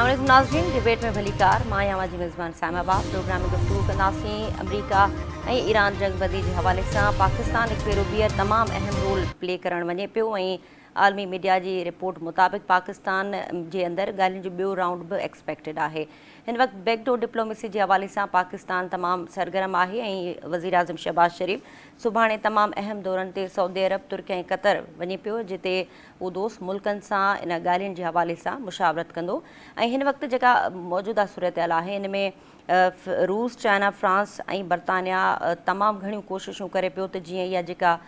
السلام عليڪم ناظرين ڊبيٽ ۾ ڀليڪار مان آهيان اوهان جي ميزبان سائمه باب پروگرام ۾ گفتگو ڪنداسين آمريڪا ۽ ايران جنگ بندي جي حوالي سان پاڪستان هڪ ڀيرو ٻيهر تمام اهم رول پلي ڪرڻ وڃي پيو ۽ عالمي ميڊيا جي رپورٽ مطابق پاڪستان جي اندر ڳالهين جو ٻيو رائونڊ به ايڪسپيڪٽيڊ آهي. هن وقت بيڪ ڊور ڊپلوميسي جي حوالي سان پاڪستان تمام سرگرم آهي ۽ وزيراعظم شهباز شريف سڀاڻي تمام اهم دورن تي سعودي عرب، ترڪي ۽ قطر وڃي پيو جتي هو دوست ملڪن سان ان ڳالهين جي حوالي سان مشاورت ڪندو ۽ هن وقت جيڪا موجوده صورتحال آهي ان ۾ روس، چائنا، فرانس ۽ برطانيا تمام گهڻيون ڪوششون ڪري پيو ته جيئن اها جيڪا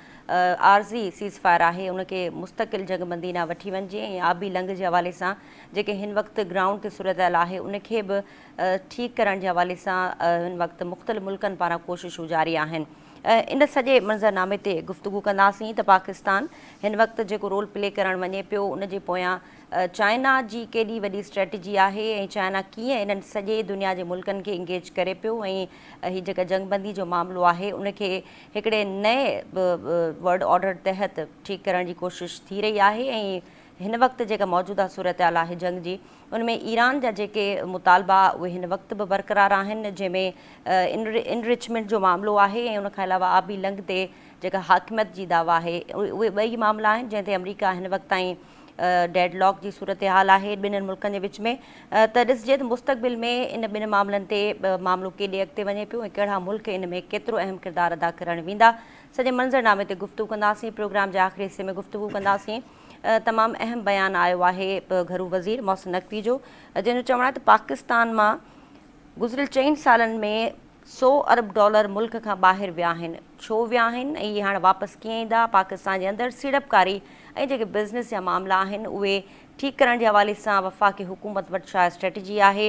عارضي سيز فائر آهي ان کي مستقل جنگ بندي ڏانهن وٺي وڃجي ۽ آبي لنگهه جي حوالي سان جيڪي هن وقت گرائونڊ تي صورتحال آهي ان کي به ٺيڪ ڪرڻ جي حوالي سان هن وقت مختلف ملڪن پاران ڪوششون جاري آهن. ان سڄي منظرنامي تي گفتگو ڪنداسين ته پاڪستان هن وقت جيڪو رول پلي ڪرڻ وڃي پيو ان جي پويان چائنا جي ڪيڏي وڏي اسٽريٽجي آهي ۽ چائنا ڪيئن انهن سڄي دنيا جي ملڪن کي انگيج ڪري پيو ۽ هي جيڪا جنگ بندي جو معاملو آهي ان کي هڪڙي نئين ورلڊ آرڊر تحت ٺيڪ ڪرڻ جي ڪوشش ٿي رهي آهي ۽ هن وقت جيڪا موجوده صورتحال آهي جنگ جي ان ۾ ايران جا جيڪي مطالبا اهي هن وقت به برقرار آهن جنهن ۾ انرچمينٽ جو معاملو آهي ۽ ان کان علاوه آبي لنگهه تي جيڪا حاڪميت جي دعويٰ آهي اهي ٻئي معاملا آهن جنهن تي آمريڪا هن وقت تائين ڊيڊ لاڪ جي صورتحال آهي ٻنهن ملڪن جي وچ ۾ ته ڏسجي ته مستقبل ۾ ان ٻن معاملن تي معاملو ڪيڏي اڳتي وڃي پيو ۽ ڪهڙا ملڪ ان ۾ ڪيترو اهم ڪردار ادا ڪرڻ ويندا سڄي منظرنامي تي گفتگو ڪنداسين پروگرام جي آخري حصي ۾ گفتگو ڪنداسين تمام اهم بيان آيو آهي گهرو وزير محسن نقوي جو جنهن جو چوڻ آهي ته پاڪستان مان گذريل چئن سالن ۾ سو ارب ڊالر ملڪ کان ٻاهر ويا آهن، ڇو ويا آهن ۽ اهي هاڻ واپس ڪيئن ايندا، پاڪستان جي اندر سيڙپڪاري ۽ جيڪي بزنس جا معاملا آهن اهي ٺيڪ ڪرڻ جي حوالي سان وفاقي حڪومت وٽ ڇا اسٽريٽجي آهي،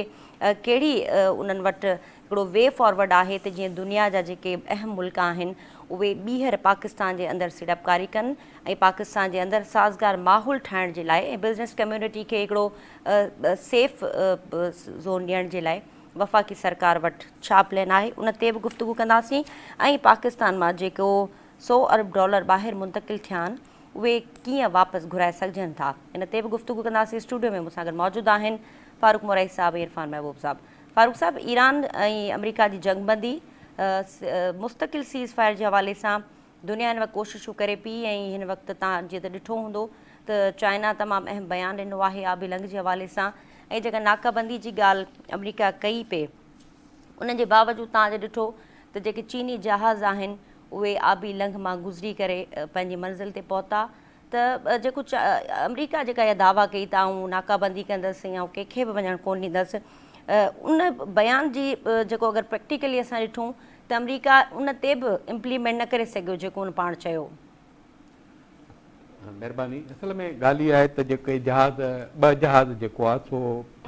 ڪهڙي انهن وٽ هڪڙو وي فارورڊ آهي ته جيئن دنيا جا جيڪي اهم ملڪ آهن اهي ٻيهر پاڪستان جي اندر سيڙپڪاري ڪن ۽ پاڪستان جي اندر سازگار ماحول ٺاهڻ جي لاء ۽ بزنس ڪميونٽي کي هڪڙو سيف زون ڏيڻ جي لاء وفاقي سرڪار وٽ ڇا پلين آهي ان تي به گفتگو ڪنداسين ۽ پاڪستان مان جيڪو سو ارب ڊالر ٻاهر منتقل ٿيا آهن اهي ڪيئن واپس گهرائي سگهجن ٿا ان تي به گفتگو ڪنداسين اسٽوڊيو ۾ مون سان گڏ موجود آهن فاروق مورائي صاحب ۽ عرفان محبوب صاحب فاروق صاحب ايران ۽ آمريڪا جي جنگ بندي مستقل سيز فائر جي حوالي سان دنيا هن وقت ڪوششون ڪري پئي ۽ هن وقت تان جيئن ته ڏٺو هوندو ته چائنا تمام اهم بيان ڏنو آهي آبي لنگهه جي حوالي سان ۽ جيڪا ناڪابندي جي ڳالهه آمريڪا ڪئي پئي ان جي باوجود تان جي ڏٺو ته جيڪي چيني جهاز آهن اهي آبي لنگهه مان گذري ڪري پنهنجي منزل تي پهتا ته جيڪو آمريڪا جيڪا اها دعويٰ ڪئي ته آئون ناڪابندي ڪندس ۽ آئون ڪنهن کي به وڃڻ ڪونه ڏيندس ان بيان جي جيڪو اگر پريڪٽيڪلي اسان ڏٺون ته آمريڪا ان تي به امپليمينٽ نه ڪري سگهيو جيڪو ان پاڻ چيو. مهرباني اصل ۾ ڳالهه اها آهي ته جيڪي جهاز ٻه جهاز جيڪو آهي سو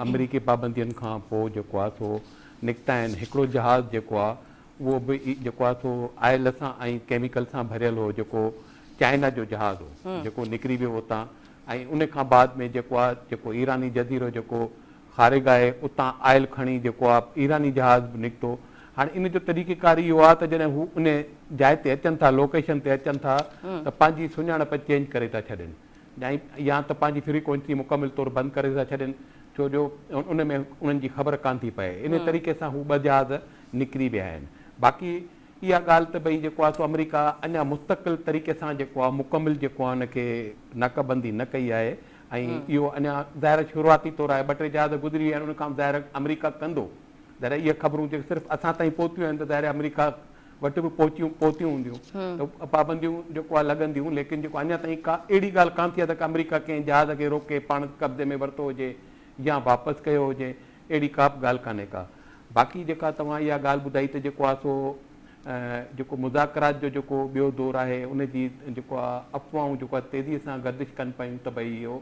آمريڪي پابندين کان پوء جيڪو آهي سو نڪتا آهن هڪڙو جهاز جيڪو آهي اهو به جيڪو آهي سو آئل سان ۽ ڪيميڪل سان ڀريل هو جيڪو چائنا جو جهاز هو جيڪو نڪري ويو اتان ۽ ان کان بعد ۾ جيڪو آهي جيڪو ايراني جزيرو جيڪو خارغ آهي اتان آئل کڻي جيڪو آهي ايراني جهاز به نڪتو هاڻي ان جو طريقي ڪار اهو آهي ته جڏهن هو ان جاء تي اچن ٿا لوڪيشن تي اچن ٿا ته پنهنجي سڃاڻپ چينج ڪري ٿا ڇڏين يا ته پنهنجي فريڪوئنسي مڪمل طور بند ڪري ٿا ڇڏين ڇو جو ان ۾ انهن جي خبر ڪانه ٿي پئي ان طريقي سان هو ٻه جهاز نڪري ويا آهن باقي اها ڳالهه ته ڀئي جيڪو آهي سو آمريڪا اڃا مستقل طريقي سان جيڪو آهي مڪمل جيڪو آهي ان کي ناڪابندي نه ڪئي آهي ۽ اهو اڃا ظاهر شروعاتي طور آهي ٻه ٽي جهاز گذري ويا آهن ان کان ظاهر آمريڪا ڪندو ظاهر اهي خبرون جيڪي صرف اسان تائين پهتيون آهن ته ظاهر آمريڪا وٽ به پهچيون پهتيون هونديون ته پابنديون جيڪو آهي لڳنديون ليڪن جيڪو اڃا تائين ڪا اهڙي ڳالهه ڪانه ٿي آهي ته آمريڪا ڪنهن جهاز کي روڪي پاڻ قبضي ۾ ورتو هجي يا واپس ڪيو هجي اهڙي ڪا به ڳالهه ڪانهي ڪا. باقي جيڪا توهان اها ڳالهه ٻڌائي ته جيڪو آهي سو جيڪو مذاڪرات جو جيڪو ٻيو دور آهي ان جي جيڪو آهي افواهون جيڪو آهي تيزي سان گردش ڪن پيون ته ڀئي اهو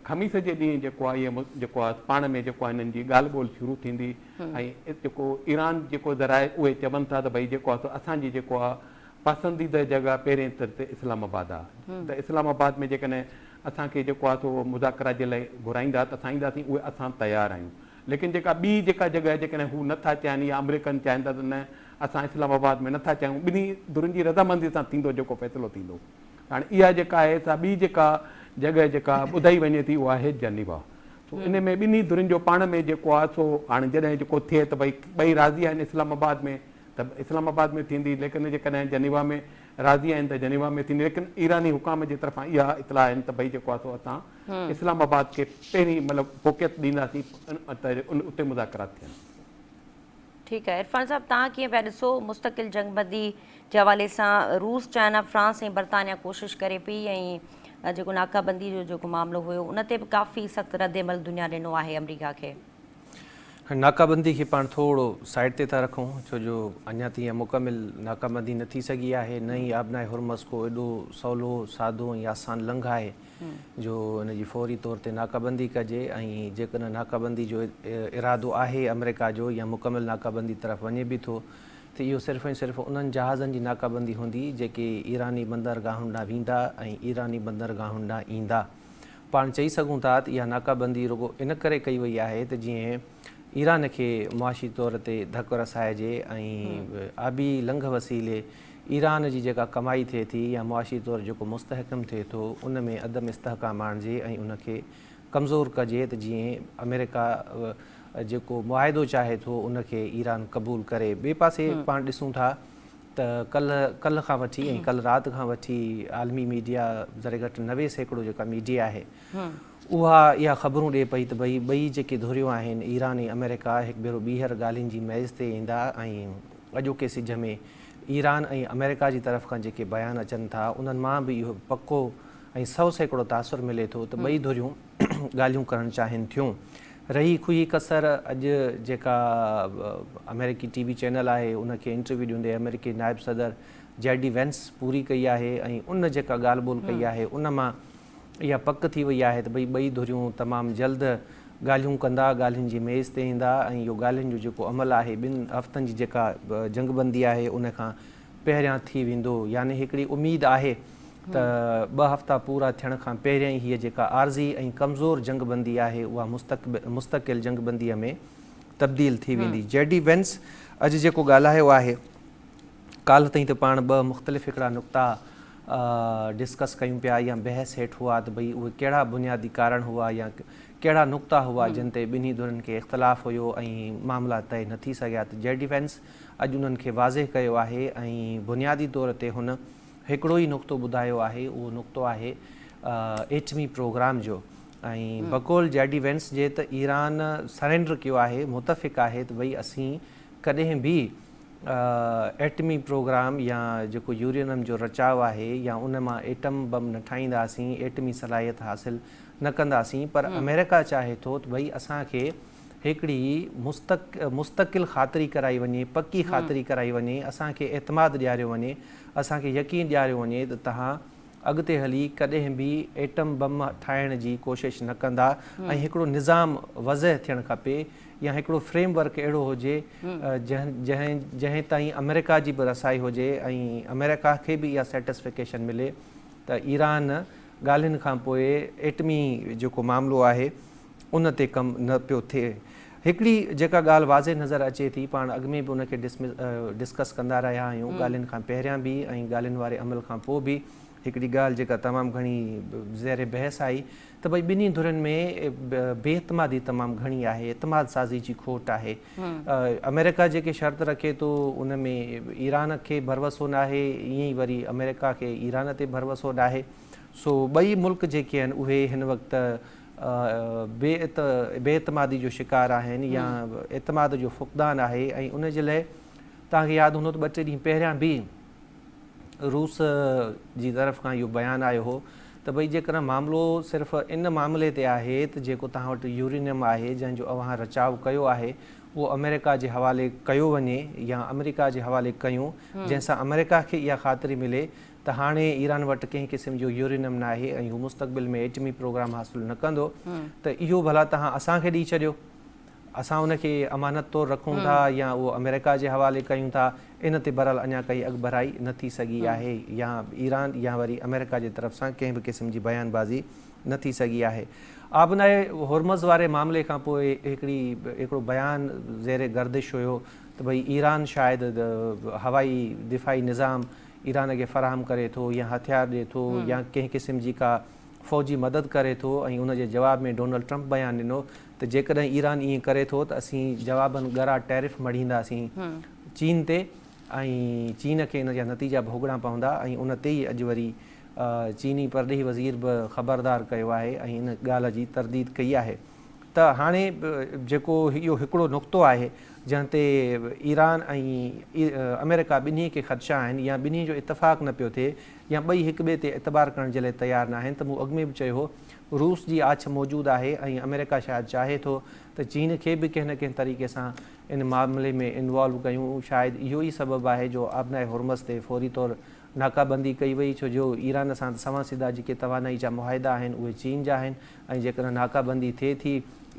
خميس جي ڏينهن جيڪو آهي اهي جيڪو آهي پاڻ ۾ جيڪو آهي هنن جي ڳالهه ٻولهه شروع ٿيندي ۽ جيڪو ايران جيڪو ذرائع اهي چون ٿا ته ڀئي جيڪو آهي سو اسان جي جيڪو آهي پسنديده جڳهه پهرين تر تي اسلام آباد آهي ته اسلام آباد ۾ جيڪڏهن اسان کي جيڪو آهي سو مذاڪرات جي لاء گهرائيندا ته اسان اينداسين اهي اسان تيار آهيون ليڪن جيڪا ٻي جيڪا جڳهه جيڪڏهن هو نه ٿا چاهين يا آمريڪن چاهين ٿا ته نه اسان اسلام آباد ۾ نه ٿا چاهيون ٻنهي ڌرين جي رضامندي سان ٿيندو جيڪو فيصلو ٿيندو هاڻي اها جيڪا آهي سا ٻي جيڪا جڳهه جيڪا ٻڌائي وڃي ٿي اها آهي جنيوا. سو ان ۾ ٻنهي ڌرين جو پاڻ ۾ جيڪو آهي سو هاڻي جڏهن جيڪو ٿئي ته ڀئي ٻئي راضي آهن اسلام آباد ۾ ته اسلام آباد ۾ ٿيندي ليڪن جيڪڏهن جنيوا ۾ راضي آهن ته جنيوا ۾ ٿيندي ليڪن ايراني حڪام جي طرفان اها اطلاع آهن ته ڀئي جيڪو آهي سو اسان اسلام آباد کي پهرين مطلب فوقيت ڏينداسين ته اتي مذاڪرات ٿين. ٺيڪ آهي عرفان صاحب توهان ڪيئن پيا ڏسو مستقل جنگ بندي جي حوالي سان روس چائنا فرانس ۽ برطانيا ڪوشش ڪري پئي ۽ جيڪو ناڪابندي جو جيڪو معاملو هيو ان تي به ڪافي سخت رد عمل دنيا ڏنو آهي آمريڪا کي. هاڻي ناڪابندي کي پاڻ ٿورو سائيڊ تي ٿا رکون ڇو جو اڃا تائين اها مڪمل ناڪابندي نه ٿي سگهي آهي نه ئي آبنائي هرمز ڪو ايڏو سولو سادو ۽ آسان لنگهه آهي جو ان جي فوري طور تي ناڪابندي ڪجي ۽ جيڪڏهن ناڪابندي جو ارادو آهي آمريڪا جو يا مڪمل ناڪابندي طرف وڃي به ٿو ته اهو صرف ۽ صرف انهن جهازن جي ناڪابندي هوندي جيڪي ايراني بندرگاهن ڏانهن ويندا ۽ ايراني بندرگاهن ڏانهن ايندا. پاڻ چئي سگهون ٿا ته اها ناڪابندي رڳو ان ڪري ڪئي وئي آهي ته جيئن ايران کي معاشي طور تي ڌڪ رسائجي ۽ آبي لنگهه وسيلي ايران جي جيڪا ڪمائي ٿئي ٿي يا معاشي طور جيڪو مستحڪم ٿئي ٿو ان ۾ عدم استحڪام آڻجي ۽ ان کي ڪمزور ڪجي ته جيئن آمريڪا جيڪو معاهدو چاهي ٿو ان کي ايران قبول ڪري. ٻئي پاسي پاڻ ڏسون ٿا ته ڪلهه ڪلهه کان وٺي ۽ ڪلهه رات کان وٺي عالمي ميڊيا ذري گهٽ 90% جيڪا ميڊيا آهي اها اها خبرون ڏئي پئي ته ڀئي ٻئي جيڪي ڌريون آهن ايران ۽ آمريڪا هڪ ڀيرو ٻيهر ڳالهين جي ميز تي ايندا ۽ اڄوڪي سج ۾ ايران ۽ آمريڪا جي طرف کان جيڪي بيان اچن ٿا انهن مان به اهو پڪو ۽ 100% تاثر ملي ٿو ته ٻئي ڌريون ڳالهيون ڪرڻ چاهين ٿيون. رهي کهي ڪسر اڄ جيڪا آمريڪي ٽي وي چينل آهي ان کي انٽرويو ڏيندي آمريڪي نائب صدر جي ڊي وينس پوري ڪئي آهي ۽ ان جيڪا ڳالهه ٻولهه ڪئي آهي ان مان اها پڪ ٿي وئي آهي ته ڀئي ٻئي ڌريون تمام جلد ڳالهيون ڪندا، ڳالهين جي ميز تي ايندا ۽ اهو ڳالهين جو جيڪو عمل آهي ٻن هفتن جي جيڪا جنگ بندي آهي ان کان پهريان ٿي ويندو يعني هڪڙي اميد آهي ته ٻه هفتا پورا ٿيڻ کان پهريان ئي هيء جيڪا عارضي ۽ ڪمزور جنگ بندي آهي اها مستقل جنگ بنديء ۾ تبديل ٿي ويندي. جي ڊي وينس اڄ جيڪو ڳالهايو آهي ڪالهه تائين ته پاڻ ٻه مختلف هڪڙا نقطا ڊسڪس ڪيون پيا يا بحث هيٺ هئا ته ڀئي اهي ڪهڙا بنيادي ڪارڻ هئا يا ڪهڙا نقطا هئا جن تي ٻنهي ڌرين کي اختلاف هيو ۽ معاملا طئي نه ٿي سگهيا ته جي ڊي وينس اڄ انهن کي واضح ڪيو آهي ۽ بنيادي طور تي هن هڪڙو ئي نقطو ٻڌايو آهي اهو نقطو آهي ايٽمي پروگرام جو ۽ بقول جي ڊي وينس جي ته ايران سرينڊر ڪيو آهي متفق آهي ته ڀئي اسين ڪڏهن به ايٽمي پروگرام يا جيڪو يورينم جو رچاء آهي يا ان مان ايٽم بم نه ٺاهينداسين ايٽمي صلاحيت حاصل نه ڪنداسين پر آمريڪا چاهي ٿو ته ڀئي اسان کي هڪڙي مستقل خاطري ڪرائي وڃي، پڪي خاطري ڪرائي وڃي، اسان کي اعتماد ڏياريو وڃي، اسان کي يقين ڏياريو وڃي ته توهان اڳتي هلي ڪڏهن به ايٽم بم ٺاهڻ جي ڪوشش نه ڪندا ۽ هڪڙو نظام وضع ٿيڻ کپي يا هڪڙو فريم ورڪ اهڙو هجي جنهن جنهن تائين آمريڪا جي به رسائي هجي ۽ آمريڪا کي به اها سيٽسفڪيشن ملي ته ايران ڳالهين کان پوء ايٽمي جيڪو معاملو آهي ان تي ڪم نه پيو ٿئي. هڪڙي جيڪا ڳالهه واضح نظر اچي ٿي، پاڻ اڳ ۾ به ان کي ڊسڪس ڪندا رهيا آهيون، ڳالهين کان پهريان به ۽ ڳالهين واري عمل کان پوء به هڪڙي ڳالهه جيڪا تمام گهڻي زير بحث آئي ته ڀئي ٻنهي ڌرين ۾ بي اعتمادي تمام گهڻي آهي، اعتماد سازي جي کوٽ آهي. آمريڪا جيڪي شرط رکي ٿو ان ۾ ايران کي ڀروسو ناهي، ائين ئي وري آمريڪا کي ايران تي ڀروسو ناهي. سو ٻئي ملڪ جيڪي آهن اهي هن وقت بي اعتمادي جو شڪار آهن يا اعتماد جو فقدان آهي ۽ ان جي لاء توهان کي ياد هوندو ته ٻه ٽي ڏينهن پهريان به روس جي طرف کان اهو بيان آيو هو ته ڀئي جيڪڏهن معاملو صرف ان معاملي تي آهي ته جيڪو توهان وٽ يورينيم آهي جنهن جو اوهان رچاء ڪيو آهي اهو آمريڪا جي حوالي ڪيو وڃي يا آمريڪا جي حوالي ڪيون جنهن سان آمريڪا کي اها خاطري ملي ته هاڻي ايران وٽ ڪنهن قسم جو يورينم ناهي ۽ هو مستقبل ۾ ايٽمي پروگرام حاصل نه ڪندو ته اهو ڀلا توهان اسان کي ڏئي ڇڏيو اسان ان کي امانت طور رکون ٿا يا اهو آمريڪا جي حوالي ڪيون ٿا ان تي بهرحال اڃا ڪائي اڳڀرائي نه ٿي سگهي آهي يا ايران يا وري آمريڪا جي طرف سان ڪنهن به قسم جي بيان بازي نه ٿي سگهي آهي. آبنائي هرمز واري معاملي کان پوء هڪڙي هڪڙو بيان زير گردش هيو ته ڀئي ايران شايد هوائي دفاعي نظام ايران کي فراهم ڪري ٿو يا هٿيار ڏئي ٿو يا ڪنهن قسم جي ڪا فوجي مدد ڪري ٿو ۽ ان جي جواب ۾ ڊونلڊ ٽرمپ بيان ڏنو ته جيڪڏهن ايران ائين ڪري ٿو ته اسين جوابن ڳرا ٽيرف مڙهينداسين چين تي ۽ چين کي ان جا نتيجا ڀوڳڻا پوندا ۽ ان تي ئي اڄ وري چيني پرڏيهي وزير به خبردار ڪيو آهي ۽ ان ڳالهه جي ترديد ڪئي آهي ته هاڻي جيڪو اهو هڪڙو نقطو آهي جنهن تي ايران ۽ آمريڪا ٻنهي کي خدشا آهن يا ٻنهي جو اتفاق نه پيو ٿئي يا ٻئي هڪ ٻئي تي اعتبار ڪرڻ جي لاء تيار ناهن ته مون اڳ ۾ به چيو هو روس جي آڇ موجود آهي ۽ آمريڪا شايد چاهي ٿو ته چين کي به ڪنهن نه ڪنهن طريقي سان ان معاملي ۾ انوالو ڪيون، شايد اهو ئي سبب آهي جو آبنائي هرمز تي فوري طور ناڪابندي ڪئي وئي ڇو جو ايران سان سنوان سڌا جيڪي توانائي جا معاهدا آهن اهي چين جا آهن ۽ جيڪڏهن ناڪابندي ٿئي ٿي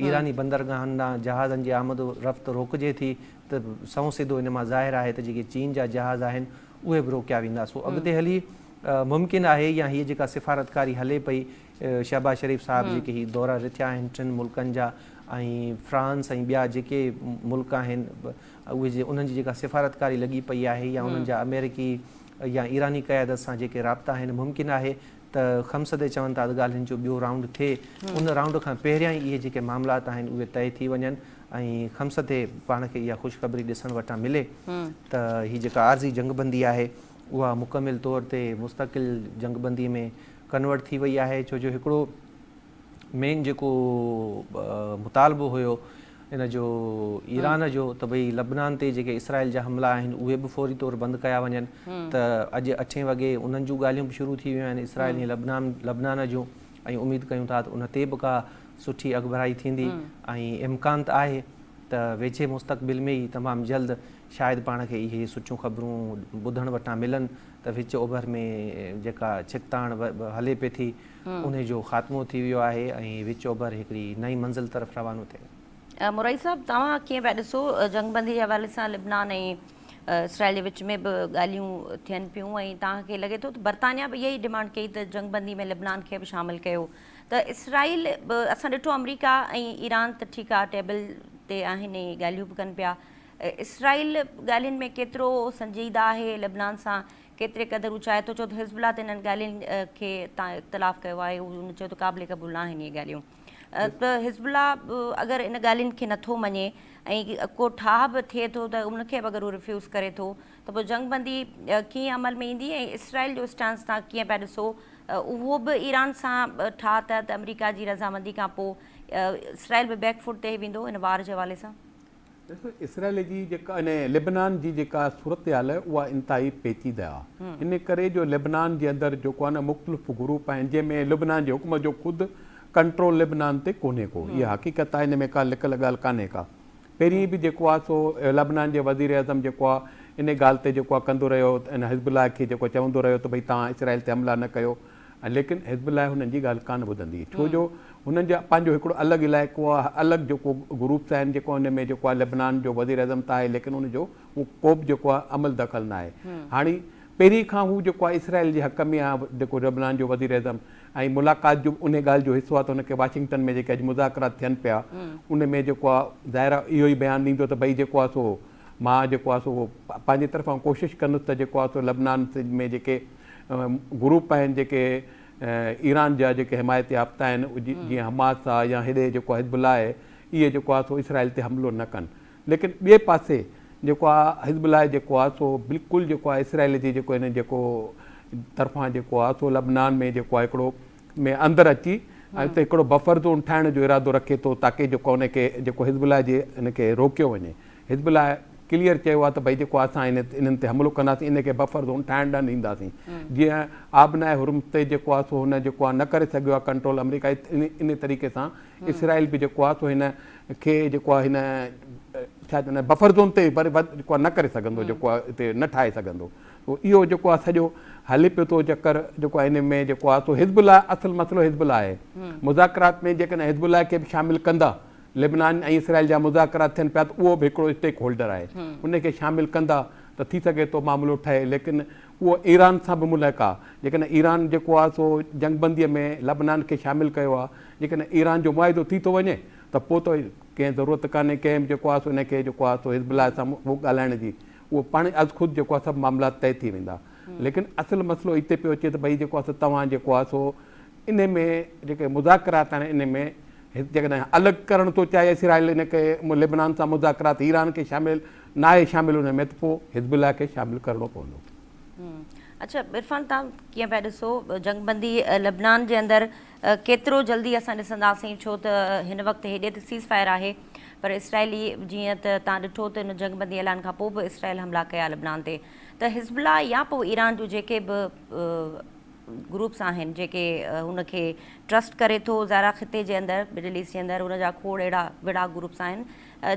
ايراني بندرگاهن ڏانهن جهازن جي آمد و رفت روڪجي ٿي ته سنئون سڌو ان مان ظاهر آهي ته جيڪي چين جا جهاز آهن اهي به روڪيا ويندا سو اڳتي هلي ممڪن آهي يا هيء جيڪا سفارتڪاري هلي پئي شهباز شريف صاحب جيڪي هي دورا رٿيا آهن ٽن ملڪن جا ۽ فرانس ۽ ٻيا جيڪي ملڪ آهن اهي جي انهن جي جيڪا سفارتڪاري لڳي پئي آهي يا انهن جا آمريڪي يا ايراني قيادت سان جيڪي رابطا آهن ممڪن آهي ته خمس تي چون ٿا ته ڳالهين جو ٻيو رائونڊ ٿئي ان رائونڊ کان پهريان ئي اهي جيڪي معاملات آهن اهي طئي ٿي وڃن ۽ خمس تي پاڻ کي اها خوشخبري ڏسڻ وٽان ملي ته هي جيڪا عارضي جنگبندي آهي اها مڪمل طور تي مستقل جنگبندي ۾ ڪنورٽ ٿي وئي آهي ڇو جو هڪڙو مين جيڪو مطالبو هيو ان جو ايران جو ته ڀئي لبنان تي جيڪي اسرائيل جا حملا آهن اهي به فوري طور بند ڪيا وڃن ته اڄ اٺين وڳي انهن جون ڳالهيون به شروع ٿي ويون آهن اسرائيل ۽ لبنان لبنان جون ۽ اميد ڪيون ٿا ته ان تي به ڪا سٺي اڳڀرائي ٿيندي ۽ امڪان ته آهي ته ويجهي مستقبل ۾ ئي تمام جلد شايد پاڻ کي اهي سٺيون خبرون ٻڌڻ وٽان ملن ته وچ اوڀر ۾ جيڪا ڇڪتاڻ هلي پئي ٿي انهي جو خاتمو ٿي ويو آهي ۽ وچ اوڀر هڪڙي نئين منزل طرف روانو ٿئي. مورائي صاحب توهان ڪيئن پيا ڏسو جنگ بندي جي حوالي سان لبنان ۽ اسرائيل جي وچ ۾ به ڳالهيون ٿين پيون ۽ توهان کي لڳي ٿو ته برطانيا به اها ئي ڊمانڊ ڪئي ته جنگ بندي ۾ لبنان کي به شامل ڪيو ته اسرائيل به اسان ڏٺو آمريڪا ۽ ايران ته ٺيڪ آهي ٽيبل تي آهن ۽ ڳالهيون به ڪن پيا اسرائيل ڳالهين ۾ ڪيترو سنجيده آهي، لبنان سان ڪيتري قدر هو چاهي ٿو، ڇو ته حزب الله ته انهن ڳالهين کي تان اختلاف ڪيو آهي، هن چيو ته قابل قبول نه آهن اهي ڳالهيون ته حزب الله اگر ان ڳالهين کي نٿو مڃي ۽ ڪو ٺاهه به ٿئي ٿو ته ان کي به اگر هو ريفيوز ڪري ٿو ته پوء جنگ بندي ڪيئن عمل ۾ ايندي ۽ اسرائيل جو اسٽانس تان ڪيئن پيا ڏسو اهو به ايران سان ٺاهه تحت آمريڪا جي رضامندي کان پوء اسرائيل به بيڪ فوٽ تي ويندو ان وار جي حوالي سان. ڏسو اسرائيل جي جيڪا ان لبنان جي جيڪا صورتحال آهي اها انتهائي پيچيده آهي ان ڪري جو لبنان جي اندر جيڪو آهي نه مختلف گروپ آهن جنهن ۾ لبنان جي حڪومت جو خود ڪنٽرول لبنان تي ڪونهي ڪو اها حقيقت آهي ان ۾ ڪا لڪل ڳالهه ڪانهي ڪا پهرين به جيڪو آهي سو لبنان جي وزير اعظم جيڪو آهي ان ڳالهه تي جيڪو آهي ڪندو رهيو ان حزب الله کي جيڪو چوندو رهيو ته ڀئي توهان اسرائيل تي حملا نه ڪيو ليڪن حزب الله هنن جي ڳالهه ڪانه ٻڌندي ڇو جو هنن جا پنهنجو هڪڙو الڳ علائقو آهي الڳ جيڪو گروپس آهن جيڪو ان ۾ جيڪو آهي لبنان جو وزير اعظم ته آهي ليڪن ان جو ڪو به جيڪو آهي عمل دخل نه آهي هاڻي پهرين کان هو جيڪو آهي اسرائيل جي حق ۾ آهي جيڪو لبنان جو وزير اعظم ۽ ملاقات جو ان ڳالهه جو حصو آهي ته هن کي واشنگٽن ۾ جيڪي اڄ مذاڪرات ٿين پيا ان ۾ جيڪو آهي ظاهر آهي اهو ئي بيان ڏيندو ته ڀئي جيڪو آهي سو مان جيڪو آهي سو پنهنجي طرفان ڪوشش ڪندس ته جيڪو آهي سو لبنان ۾ جيڪي گروپ آهن جيڪي ايران جا جيڪي حمايت يافته آهن جيئن حماس آ يا هيڏي جيڪو حزب الله آهي اهي جيڪو آ سو اسرائيل تي حملو نه ڪن ليڪن ٻئي پاسي جيڪو آ حزب الله جيڪو آ سو بلڪل جيڪو آ اسرائيل جي جيڪو هن جيڪو طرفان جيڪو آ سو لبنان ۾ جيڪو آ هڪڙو ۾ اندر اچي ۽ اتي هڪڙو بفر زون ٺاهڻ جو ارادو رکي ٿو تاڪي جيڪو ان کي جيڪو حزب الله جي ان کي روڪيو وڃي حزب الله ڪليئر چيو آهي ته ڀئي جيڪو اسان ان انهن تي حملو ڪنداسين ان کي بفر زون ٺاهڻ نه ڏينداسين جيئن آبنائي هرمز تي جيڪو آهي سو هن جيڪو آهي نه ڪري سگهيو آهي ڪنٽرول آمريڪا ان طريقي سان اسرائيل به جيڪو آهي سو هن کي جيڪو آهي هن ڇا چوندا آهن بفر زون تي پر جيڪو آهي نه ڪري سگهندو جيڪو آهي اتي نه ٺاهي سگهندو اهو جيڪو آهي سڄو هلي پيو ٿو چڪر جيڪو آهي ان ۾ جيڪو آهي سو حزب الله اصل مسئلو حزب الله آهي مذاڪرات ۾ جيڪڏهن حزب الله کي به شامل ڪندا لبنان ۽ اسرائيل جا مذاڪرات ٿين پيا ته اهو به هڪڙو اسٽيڪ هولڊر آهي ان کي شامل ڪندا ته ٿي سگهي ٿو معاملو ٺهي ليڪن اهو ايران سان به ملحق آهي جيڪڏهن ايران جيڪو آهي سو جنگ بندي ۾ لبنان کي شامل ڪيو آهي جيڪڏهن ايران جو معاهدو ٿي ٿو وڃي ته پوء ته ڪنهن ضرورت ڪانهي ڪنهن به جيڪو آهي سو ان کي جيڪو آهي سو حزب الله سان اهو ڳالهائڻ جي اهو پاڻ از خود جيڪو آهي سڀ معاملات طئي ٿي ويندا ليڪن اصل مسئلو اتي پيو اچي ته ڀئي جيڪو آهي سو توهان جيڪو آهي سو انهي ۾ جيڪي مذاڪرات آهن انهي ۾ جيڪڏهن الڳ ڪرڻ ٿو چاهي اسرائيل ان کي لبنان سان مذاڪرات ايران کي شامل ناهي شامل ان ۾ ته پوء حزب الله کي شامل ڪرڻو پوندو. اڇا عرفان توهان ڪيئن پيا ڏسو جنگ بندي لبنان جي اندر ڪيترو جلدي اسان ڏسنداسين ڇو ته هن وقت هيڏي ته سيز فائر آهي پر اسرائيلي جيئن ته توهان ڏٺو ته ان جنگ بندي اعلان کان پوء به اسرائيل حملا ڪيا لبنان تي ته حزب الله يا پوء ايران جون جيڪي به گروپس آهن جيڪي هن کي ٽرسٽ ڪري ٿو ظاهر آهي خطي جي اندر مڊل ايسٽ جي اندر ان جا کوڙ اهڙا وڙا گروپس آهن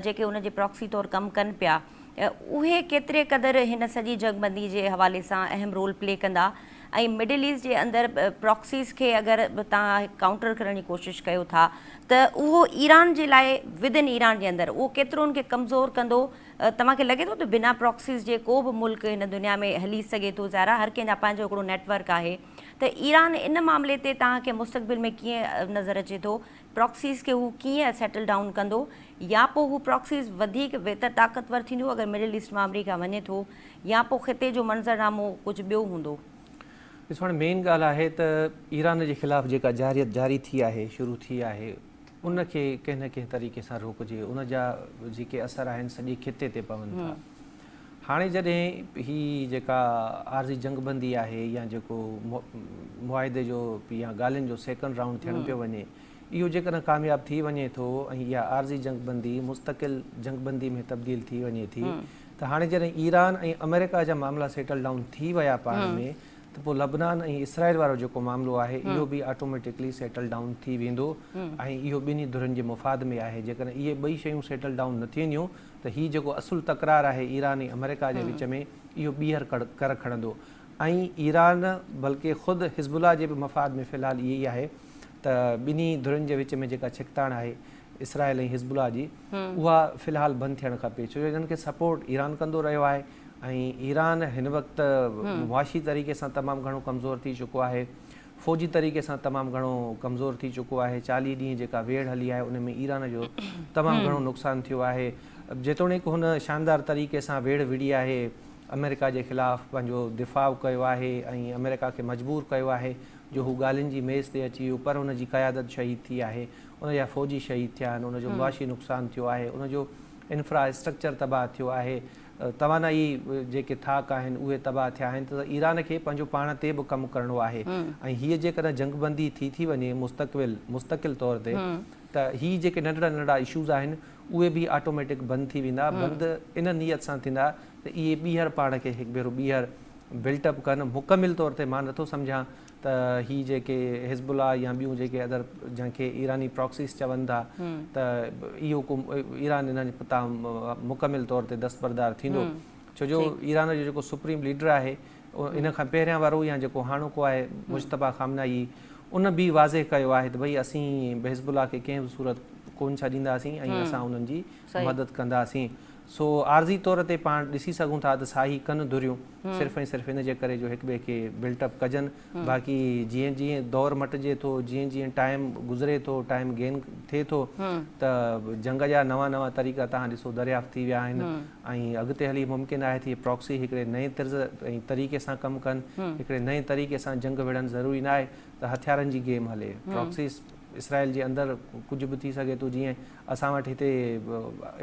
جيڪي ان جي پراڪسي طور ڪم ڪن پيا اهي ڪيتري قدر هن سڄي جنگ بندي جي حوالي سان اهم رول پلي ڪندا ۽ مڊل ايسٽ جي اندر پراڪسيز کي اگر توهان ڪائونٽر ڪرڻ جي ڪوشش ڪيو ٿا ته اهو ايران جي لاء ود ان ايران جي اندر اهو ڪيترو ان کي ڪمزور ڪندو توهان کي لڳي ٿو ته بنا پراڪسيز جي ڪو به ملڪ هن دنيا ۾ هلي سگهي ٿو؟ ظاهر آهي هر ڪنهن جا پنهنجو هڪڙو نيٽ ورڪ آهي ته ايران ان معاملي تي توهان کي مستقبل ۾ ڪيئن نظر اچي ٿو؟ پراڪسيز کي هو ڪيئن سيٽل ڊائون ڪندو يا پوء هو پراڪسيز وڌيڪ ويتر طاقتور ٿينديون اگر مڊل ايسٽ مان آمريڪا وڃي ٿو يا پوء خطي جو منظرنامو ڪجهه ٻيو هوندو؟ ڏسو هاڻي مين ڳالهه آهي ته ايران جي خلاف جيڪا جارحيت جاري ٿي آهي شروع ٿي آهي ان کي ڪنهن نه ڪنهن طريقي سان روڪجي، ان جا جيڪي اثر آهن سڄي خطي تي پون ٿا. هاڻي جڏهن هي جيڪا عارضي جنگ بندي آهي يا جيڪو معاهدي جو يا ڳالهين جو سيڪنڊ رائونڊ ٿيڻ پيو وڃي، اهو جيڪڏهن ڪامياب ٿي وڃي ٿو ۽ اها عارضي جنگ بندي مستقل جنگ بندي ۾ تبديل ٿي وڃي ٿي ته هاڻي جڏهن ايران ۽ آمريڪا جا معاملا سيٽل ڊائون ٿي ويا پاڻ ۾ ته پوء لبنان ۽ اسرائيل وارو جيڪو معاملو آهي اهو به آٽوميٽڪلي سيٽل ڊائون ٿي ويندو ۽ اهو ٻنهي ڌرين جي مفاد ۾ آهي جيڪڏهن اهي ٻئي شيون سيٽل ڊائون نه ٿينديون ته هي جيڪو اصل تڪرار آهي ايران ۽ آمريڪا جي وچ ۾ اهو ٻيهر ڪر کڻندو ۽ ايران بلڪه خود حزب الله جي به مفاد ۾ في الحال اهي ئي آهي ته ٻنهي ڌرين جي وچ ۾ جيڪا ڇڪتاڻ آهي اسرائيل ۽ حزب الله جي اها في الحال بند ٿيڻ کپي ڇو جو انهن کي سپورٽ ايران ڪندو رهيو آهي ۽ ايران هن وقت معاشي طريقي سان تمام گهڻو ڪمزور ٿي چڪو آهي، فوجي طريقي سان تمام گهڻو ڪمزور ٿي چڪو آهي، 40 ڏينهن جيڪا ويڙهه هلي آهي ان ۾ ايران جو تمام گهڻو نقصان ٿيو آهي، جيتوڻيڪ هن شاندار طريقي سان ويڙهه وڙهي آهي، آمريڪا جي خلاف پنهنجو دفاع ڪيو آهي ۽ آمريڪا کي مجبور ڪيو آهي جو هو ڳالهين جي ميز تي اچي ويو پر ان جي قيادت شهيد ٿي آهي، ان جا فوجي شهيد ٿيا آهن، ان جو معاشي نقصان ٿيو آهي، ان جو انفرا اسٽرڪچر تباهه ٿيو آهي، توانائي جيڪي ٿاڪ آهن اهي تباهه ٿيا آهن ته ايران کي پنهنجو پاڻ تي به ڪم ڪرڻو آهي ۽ هيء جيڪڏهن جنگ بندي ٿي ٿي وڃي مستقبل مستقل طور تي ته هي جيڪي ننڍڙا ننڍڙا اشوز آهن اهي به آٽوميٽڪ بند ٿي ويندا بند ان نيت سان ٿيندا ته اهي ٻيهر پاڻ کي هڪ ڀيرو ٻيهر بلٽ اپ ڪن مڪمل طور تي مان نٿو سمجهان ته هي جيڪي حزب الله يا ٻيون جيڪي ادر جنهن کي ايراني پراڪسيز چون ٿا ته اهو ڪو ايران انهن تان مڪمل طور تي دستبردار ٿيندو ڇو جو ايران جو جيڪو سپريم ليڊر آهي ان کان پهريان وارو يا جيڪو هاڻوڪو آهي مجتبيٰ خامنه اي ان به واضح ڪيو آهي ته ڀئي اسين حزب الله کي ڪنهن به صورت ڪون ڇڏينداسين ۽ اسان انهن جي مدد ڪنداسين سو عارضي طور تي پاڻ ڏسي سگهون ٿا ته ساهي ڪن ڌريون صرف ۽ صرف ان جي ڪري جو هڪ ٻئي کي بلٽ اپ ڪجن باقي جيئن جيئن دور مٽجي ٿو جيئن جيئن ٽائيم گذري ٿو ٽائيم گين ٿئي ٿو ته جنگ جا نوان نوان طريقا توهان ڏسو دريافت ٿي ويا آهن ۽ اڳتي هلي ممڪن آهي ته اهي پراڪسي هڪڙي نئين طرز ۽ طريقي سان ڪم ڪن هڪڙي نئين طريقي سان جنگ وڙهن ضروري ناهي ته هٿيارن جي گيم هلي پراڪسيز اسرائيل جي اندر ڪجهه به ٿي سگهي ٿو جيئن اسان وٽ هتي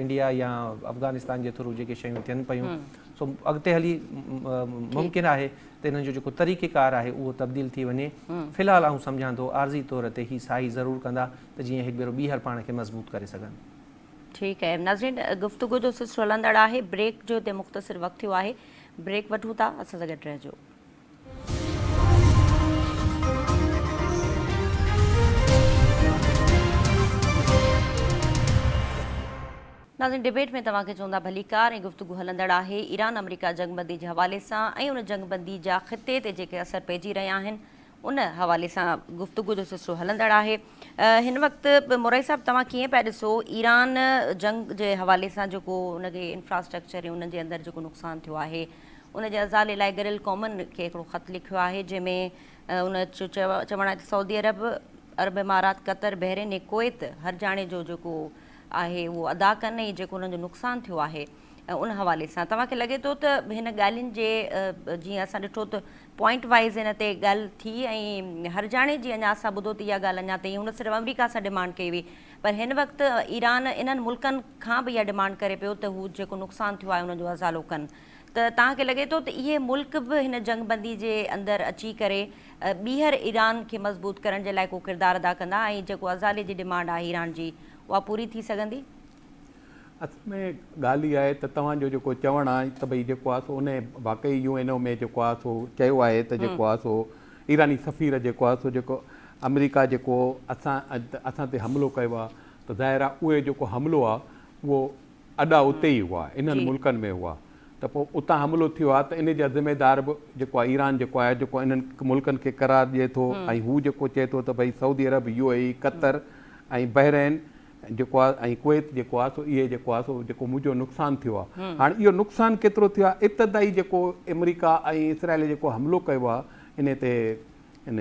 انڊيا يا افغانستان جي ٿرو جيڪي شيون ٿين پيون سو اڳتي هلي ممڪن آهي ته انهن جو جيڪو طريقي ڪار آهي اهو تبديل ٿي وڃي في الحال آئون سمجهان ٿو عارضي طور تي هي ساهي ضرور ڪندا ته جيئن هڪ ڀيرو ٻيهر پاڻ کي مضبوط ڪري سگهن. ٺيڪ آهي ناظرين گفتگو جو سلسلو هلندڙ آهي بريڪ جو هتي مختصر وقت ٿيو آهي بريڪ وٺون ٿا اسان سان گڏ رهجو. ناظرين ڊبيٽ ۾ توهان کي چوندا ڀليڪار ۽ گفتگو هلندڙ آهي ايران آمريڪا جنگ بندي جي حوالي سان ۽ ان جنگ بندي جا خطي تي جيڪي اثر پئجي رهيا آهن ان حوالي سان گفتگو جو سلسلو هلندڙ آهي هن وقت مورائي صاحب توهان ڪيئن پيا ڏسو ايران جنگ جي حوالي سان جيڪو ان کي انفراسٽرڪچر ۽ ان جي اندر جيڪو نقصان ٿيو آهي ان جي ازالي لاء گڏيل قومن کي هڪڙو خط لکيو آهي جنهن ۾ ان جو چوڻ آهي ته سعودي عرب، عرب امارات، قطر، بحرين ۽ ڪويت هرجاڻي جو جيڪو آهي اهو ادا ڪن ۽ جيڪو انهن جو نقصان ٿيو آهي ان حوالي سان توهان کي لڳي ٿو ته هن ڳالهين جي جيئن اسان ڏٺو ته پوائنٽ وائيز ان تي ڳالهه ٿي ۽ هرجاڻي جي اڃا اسان ٻڌو ته اها ڳالهه اڃا تائين هن صرف آمريڪا سان ڊمانڊ ڪئي هئي پر هن وقت ايران انهن ملڪن کان به اها ڊمانڊ ڪري پيو ته هو جيڪو نقصان ٿيو آهي ان جو ازالو ڪن ته توهان کي لڳي ٿو ته اهي ملڪ به هن جنگ بندي جي اندر اچي ڪري ٻيهر ايران کي مضبوط ڪرڻ جي لاء ڪو ڪردار ادا ڪندا ۽ جيڪو ازالي جي ڊمانڊ آهي ايران جي اها پوري ٿي سگهندي؟ اصل ۾ ڳالهه اها آهي ته توهان جو جيڪو چوڻ آهي ته ڀئي جيڪو آهي سو ان واقعي يو اين او ۾ جيڪو آهي سو چيو آهي ته جيڪو آهي سو ايراني سفير جيڪو آهي سو جيڪو آمريڪا جيڪو اسان اسان تي حملو ڪيو آهي ته ظاهر آهي اهي جيڪو حملو آهي اهو اڏا اتي ئي هئا انهن ملڪن ۾ هئا ته پوء اتان حملو ٿيو آهي ته ان جا ذميدار به جيڪو آهي ايران جيڪو آهي جيڪو انهن ملڪن کي قرار ڏئي ٿو ۽ هو جيڪو چئي ٿو ته ڀئي Saudi Arab, U A E, Qatar ۽ Bahrain جيڪو آهي ۽ ڪويت جيڪو آهي سو اهي جيڪو آهي سو جيڪو منهنجو نقصان ٿيو آهي هاڻي اهو نقصان ڪيترو ٿيو آهي ابتدائي جيڪو آمريڪا ۽ اسرائيل جيڪو حملو ڪيو آهي ان تي ان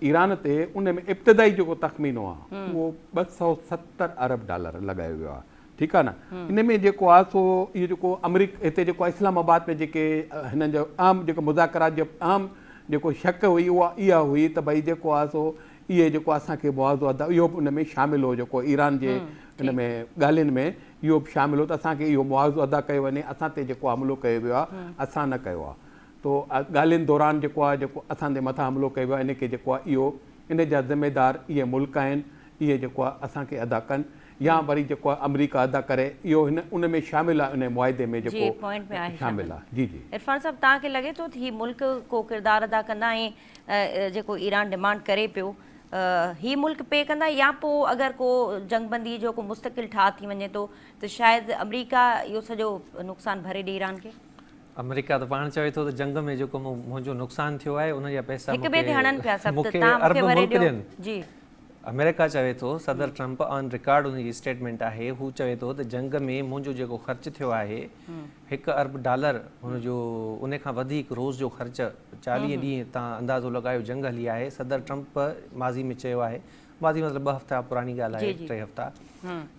ايران تي ان ۾ ابتدائي جيڪو تخمينو آهي اهو 270 ارب ڊالر لڳايو ويو آهي ٺيڪ آهي نه ان ۾ جيڪو آهي سو اهو جيڪو آمريڪ هتي جيڪو اسلام آباد ۾ جيڪي هنن جو اهم جيڪو مذاڪرات جو اهم جيڪو شڪ هئي اها اها هئي ته ڀئي جيڪو آهي سو اهي جيڪو اسان کي معاوضو ادا اهو به ان ۾ شامل هو جيڪو ايران جي ان ۾ ڳالهين ۾ اهو به شامل هو ته اسان کي اهو معاوضو ادا ڪيو وڃي اسان تي جيڪو حملو ڪيو ويو آهي اسان نه ڪيو آهي تو ڳالهين دوران جيڪو آهي جيڪو اسان جي مٿان حملو ڪيو ويو آهي ان کي جيڪو آهي اهو ان جا ذميدار اهي ملڪ آهن اهي جيڪو آهي اسان کي ادا ڪن يا وري جيڪو آهي آمريڪا ادا ڪري اهو هن ان ۾ شامل آهي ان معاهدي ۾ جي جيڪو پوائنٽ ۾ آهي شامل شامل. آهي جي جي. عرفان صاحب توهان کي لڳي ٿو ته هي ملڪ ڪو ڪردار ادا ڪندا ۽ جيڪو ايران ڊمانڊ ڪري پيو هي ملڪ پي ڪندا يا پو اگر ڪو جنگ بندي جو ڪو مستقل ٺاهه ٿي وڃي ٿو ته شايد آمريڪا اهو سڄو نقصان ڀري ڏي ايران کي. آمريڪا ته پاڻ چوي ٿو ته جنگ ۾ جيڪو منهنجو نقصان ٿيو آهي ان جا پئسا هڪ ٻئي تي هڻن پيا سڀ ته مونکي توهان مونکي ارب ڀري ملڪ ڏيو ڏين. جي. آمريڪا چوي ٿو صدر ٽرمپ آن رڪارڊ ان جي اسٽيٽمينٽ آهي هو چوي ٿو ته جنگ ۾ منهنجو جيڪو خرچ ٿيو آهي هڪ ارب ڊالر هن جو ان کان وڌيڪ روز جو خرچ 40 ڏينهن تان اندازو لڳايو جنگ هلي آهي صدر ٽرمپ ماضي ۾ چيو آهي ماضي مطلب ٻه هفتا پراڻي ڳالهه آهي ٽي هفتا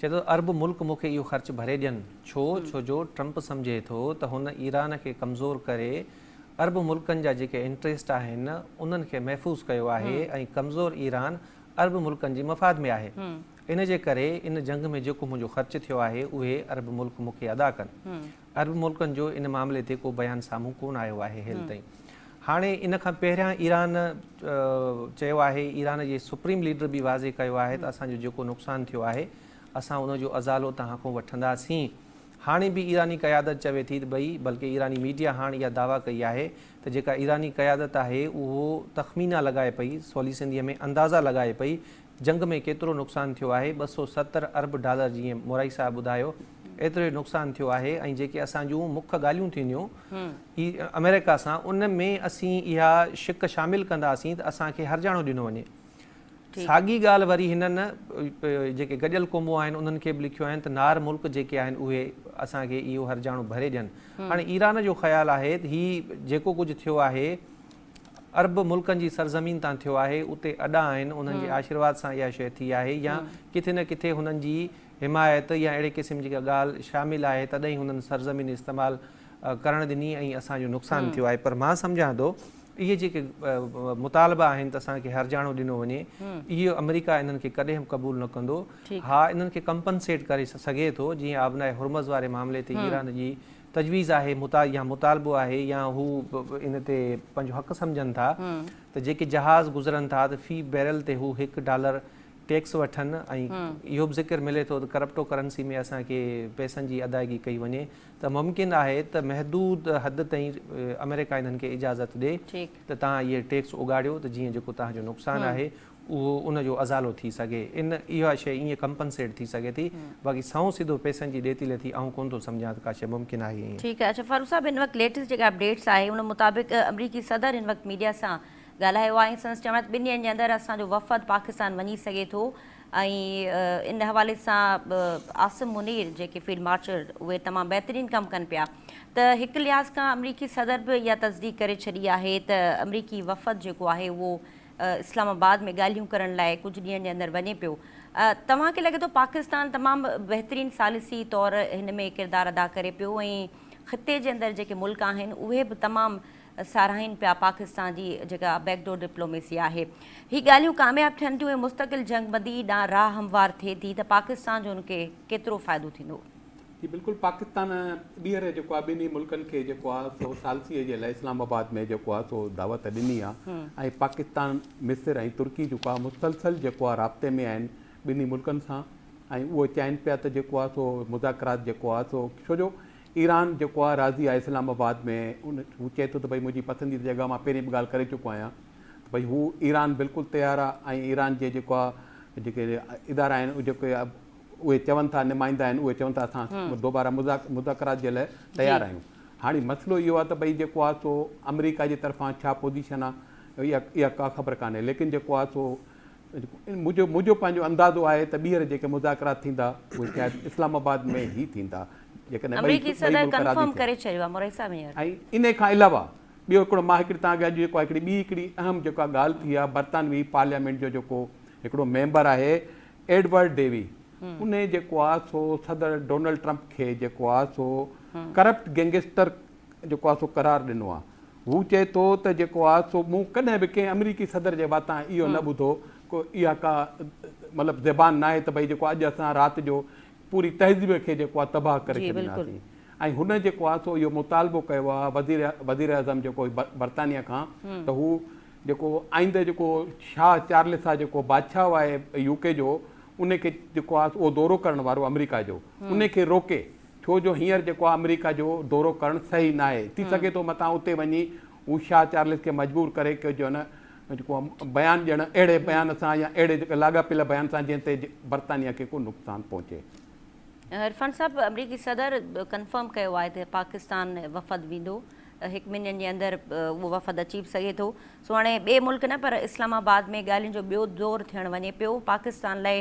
چئي ٿو عرب ملڪ مون کي اهو خرچ ڀري ڏين ڇو ڇو جو ٽرمپ سمجهي ٿو ته هن ايران کي ڪمزور ڪري عرب ملڪن جا جيڪي انٽريسٽ آهن انهن کي محفوظ ڪيو آهي ۽ ڪمزور ايران عرب ملڪن جي مفاد ۾ آهي ان جي ڪري ان جنگ ۾ جيڪو منهنجو خرچ ٿيو آهي اهي عرب ملڪ مون کي ادا ڪن. عرب ملڪن جو ان معاملي تي ڪو بيان سامهون ڪونه آيو آهي هيل تائين. هاڻي ان کان پهريان ايران چيو آهي، ايران جي سپريم ليڊر به واضح ڪيو آهي ته اسان جو جيڪو نقصان ٿيو آهي اسان ان جو ازالو توهان کان وٺنداسين. هاڻي به ايراني قيادت چوي ٿي ته ڀئي بلڪه ايراني ميڊيا هاڻ اها دعويٰ ڪئي آهي ته جيڪا ايراني قيادت آهي اهو تخمينا لڳائي پئي، سولي سنڌيء ۾ اندازا لڳائي پئي جنگ ۾ ڪيترو نقصان ٿيو آهي، 270 ارب ڊالر جيئن مورائي صاحب ٻڌايو ايترو ئي نقصان ٿيو آهي ۽ جيڪي اسان جون مک ڳالهيون ٿينديون آمريڪا سان ان ۾ اسين اها شق شامل ڪنداسين ته اسان کي هرجاڻو ڏنو وڃي. ساڳي ڳالهه وري هنن جيڪي گڏيل قومون آهن انهن کي به لکيو آهن ته نار ملڪ جيڪي آهن اهي اسان کي اهو هرجاڻو ڀري ڏين. هاڻي ايران جو خيال آهي ته هي جيڪو ڪجهه ٿيو آهي عرب ملڪن جي سرزمين تان ٿيو آهي، اتي اڏا آهن، انهن جي آشيرواد سان اها شيء ٿي آهي يا ڪٿي نه ڪٿي هنن جي حمايت يا اهڙي قسم جي ڪا ڳالهه شامل آهي تڏهن هنن سرزمين استعمال ڪرڻ ڏني ۽ اسان جو نقصان ٿيو آهي پر مان سمجهان ٿو اهي جيڪي مطالبا آهن ته اسان کي هرجاڻو ڏنو وڃي اهو آمريڪا انهن کي ڪڏهن به قبول نه ڪندو ها انهن کي ڪمپنسيٽ ڪري سگهي ٿو جيئن آبنائي هرمز واري معاملي تي ايران جي تجويز آهي يا مطالبو آهي يا هو ان تي پنهنجو حق سمجهن ٿا ته جيڪي جهاز گذرن ٿا ته في بيرل تي هو هڪ ڊالر ٽيڪس وٺن ۽ اهو به ذڪر ملي ٿو ته ڪرپٽو ڪرنسي ۾ اسان کي پئسن جي ادائگي ڪئي وڃي ته ممڪن آهي ته محدود حد تائين آمريڪا انهن کي اجازت ڏي ته توهان اهي ٽيڪس اوڳاڙيو ته جيئن جيڪو توهان جو نقصان آهي اهو ان جو ازالو ٿي سگهي. ان اها شيء ائين ڪمپنسيٽ ٿي سگهي ٿي. باقي سنئون سڌو پئسن جي ڏيتي ليتي آئون ڪونه ٿو سمجهان ته ڪا شيء ممڪن آهي ائين. ٺيڪ آهي اڇا فاروق صاحب هن وقت ليٽيسٽ جيڪا اپڊيٽس آهي ان مطابق آمريڪي صدر هن وقت ميڊيا سان ڳالهايو آهي ۽ سندس چوڻ آهي ته ٻن ڏينهن جي اندر اسان جو وفد پاڪستان وڃي سگهي ٿو ۽ ان حوالي سان عاصم منير جيڪي فيلڊ مارشل اهي تمام بهترين ڪم ڪن پيا ته هڪ لحاظ کان آمريڪي صدر به اها تصديق ڪري ڇڏي آهي ته آمريڪي وفد جيڪو آهي اهو اسلام آباد ۾ ڳالهيون ڪرڻ لاء ڪجهه ڏينهن جي اندر وڃي پيو. توهان کي لڳي ٿو پاڪستان تمام بهترين ثالثي طور هن ۾ ڪردار ادا ڪري پيو ۽ خطي جي اندر جيڪي ملڪ آهن اهي به تمام ساراهين پيا پاڪستان جي جيڪا بيڪ ڊور ڊپلوميسي آهي. هي ڳالهيون ڪامياب ٿين ٿيون ۽ مستقل جنگ بندي ڏانهن راهه هموار ٿئي ٿي ته پاڪستان جو ان کي ڪيترو فائدو ٿيندو؟ جي بلڪل پاڪستان ٻيهر جيڪو آهي ٻنهي ملڪن کي جيڪو آهي سو ثالثي جي لاء اسلام آباد ۾ جيڪو آهي سو دعوت ڏني آهي ۽ پاڪستان مصر ۽ ترڪي جيڪو آهي مسلسل جيڪو آهي رابطي ۾ آهن ٻنهي ملڪن سان ۽ اهو چاهين پيا ته جيڪو آهي سو مذاڪرات جيڪو آهي سو ڇو جو ايران جيڪو آهي راضي آهي اسلام آباد ۾ ان هو چئي ٿو ته ڀئي منهنجي پسنديده جڳهه مان پهرين به ڳالهه ڪري چڪو آهيان ته ڀئي هو ايران بلڪل تيار آهي ۽ ايران جي جيڪو آهي جيڪي ادارا آهن جيڪي اهي چون ٿا نمائندا آهن اهي چون ٿا اسان دوباره مذاڪرات جي لاء تيار آهيون هاڻي مسئلو اهو آهي ته ڀئي جيڪو آهي سو آمريڪا جي طرفان ڇا پوزيشن آهي اها اها ڪا خبر ڪانهي ليڪن جيڪو آهي سو منهنجو منهنجو پنهنجو اندازو آهي ته ٻيهر جيڪي مذاڪرات ٿيندا اهي شايد اسلام آباد ۾ ئي ٿيندا جيڪڏهن ٻئي آمريڪي ٻئي صدر ملڪ راضي ڪنفرم ٿيا ڪري ڇڏيو آهي مورائي صاحب هينئر. ۽ انهي کان علاوه ٻيو هڪڙو مان هڪڙي توهان کي اڄ جيڪو آهي هڪڙي ٻي هڪڙي اهم جيڪا ڳالهه ٿي آهي برطانوي پارليامينٽ جو جيڪو هڪڙو ميمبر آهي ايڊورڊ ڊيوي انهي جيڪو آ سو صدر ڊونلڊ ٽرمپ کي جيڪو آ سو ڪرپٽ گينگسٽر جيڪو آ سو قرار ڏنو آ. هو چئي ٿو ته جيڪو آ سو مون ڪڏهن به ڪنهن آمريڪي صدر جي واتان اهو نه ٻڌو ڪو اها ڪا مطلب زبان ناهي ته ڀئي جيڪو اڄ اسان رات جو پوري تهذيب کي جيڪو آ تباهه ڪري ڇڏينداسين ۽ هن جيڪو آ سو اهو مطالبو ڪيو آ وزير وزيراعظم جيڪو برطانيه کان ته هو جيڪو آئنده جيڪو شاهه چارلس آ جيڪو بادشاهه آهي يو ڪي جو ان کي جيڪو آ اهو دورو ڪرڻ وارو آمريڪا جو ان کي روڪي ڇو جو هينئر جيڪو آ آمريڪا جو دورو ڪرڻ صحيح ناهي ٿي سگهي ٿو متان اتي وڃي هو شاهه چارلس کي مجبور ڪري ڪي جو نه جيڪو بيان ڏيڻ اهڙي بيان سان يا اهڙي لاڳاپيل بيان سان جنهن تي برطانيا کي ڪو نقصان پهچي. عرفان صاحب آمريڪي صدر ڪنفرم ڪيو آهي ته پاڪستان وفد ويندو هڪ مهينن جي اندر اهو وفد اچي به سگهي ٿو سو هاڻي ٻئي ملڪ نه پر اسلام آباد ۾ ڳالهين جو ٻيو دور ٿيڻ وڃي پيو پاڪستان لاء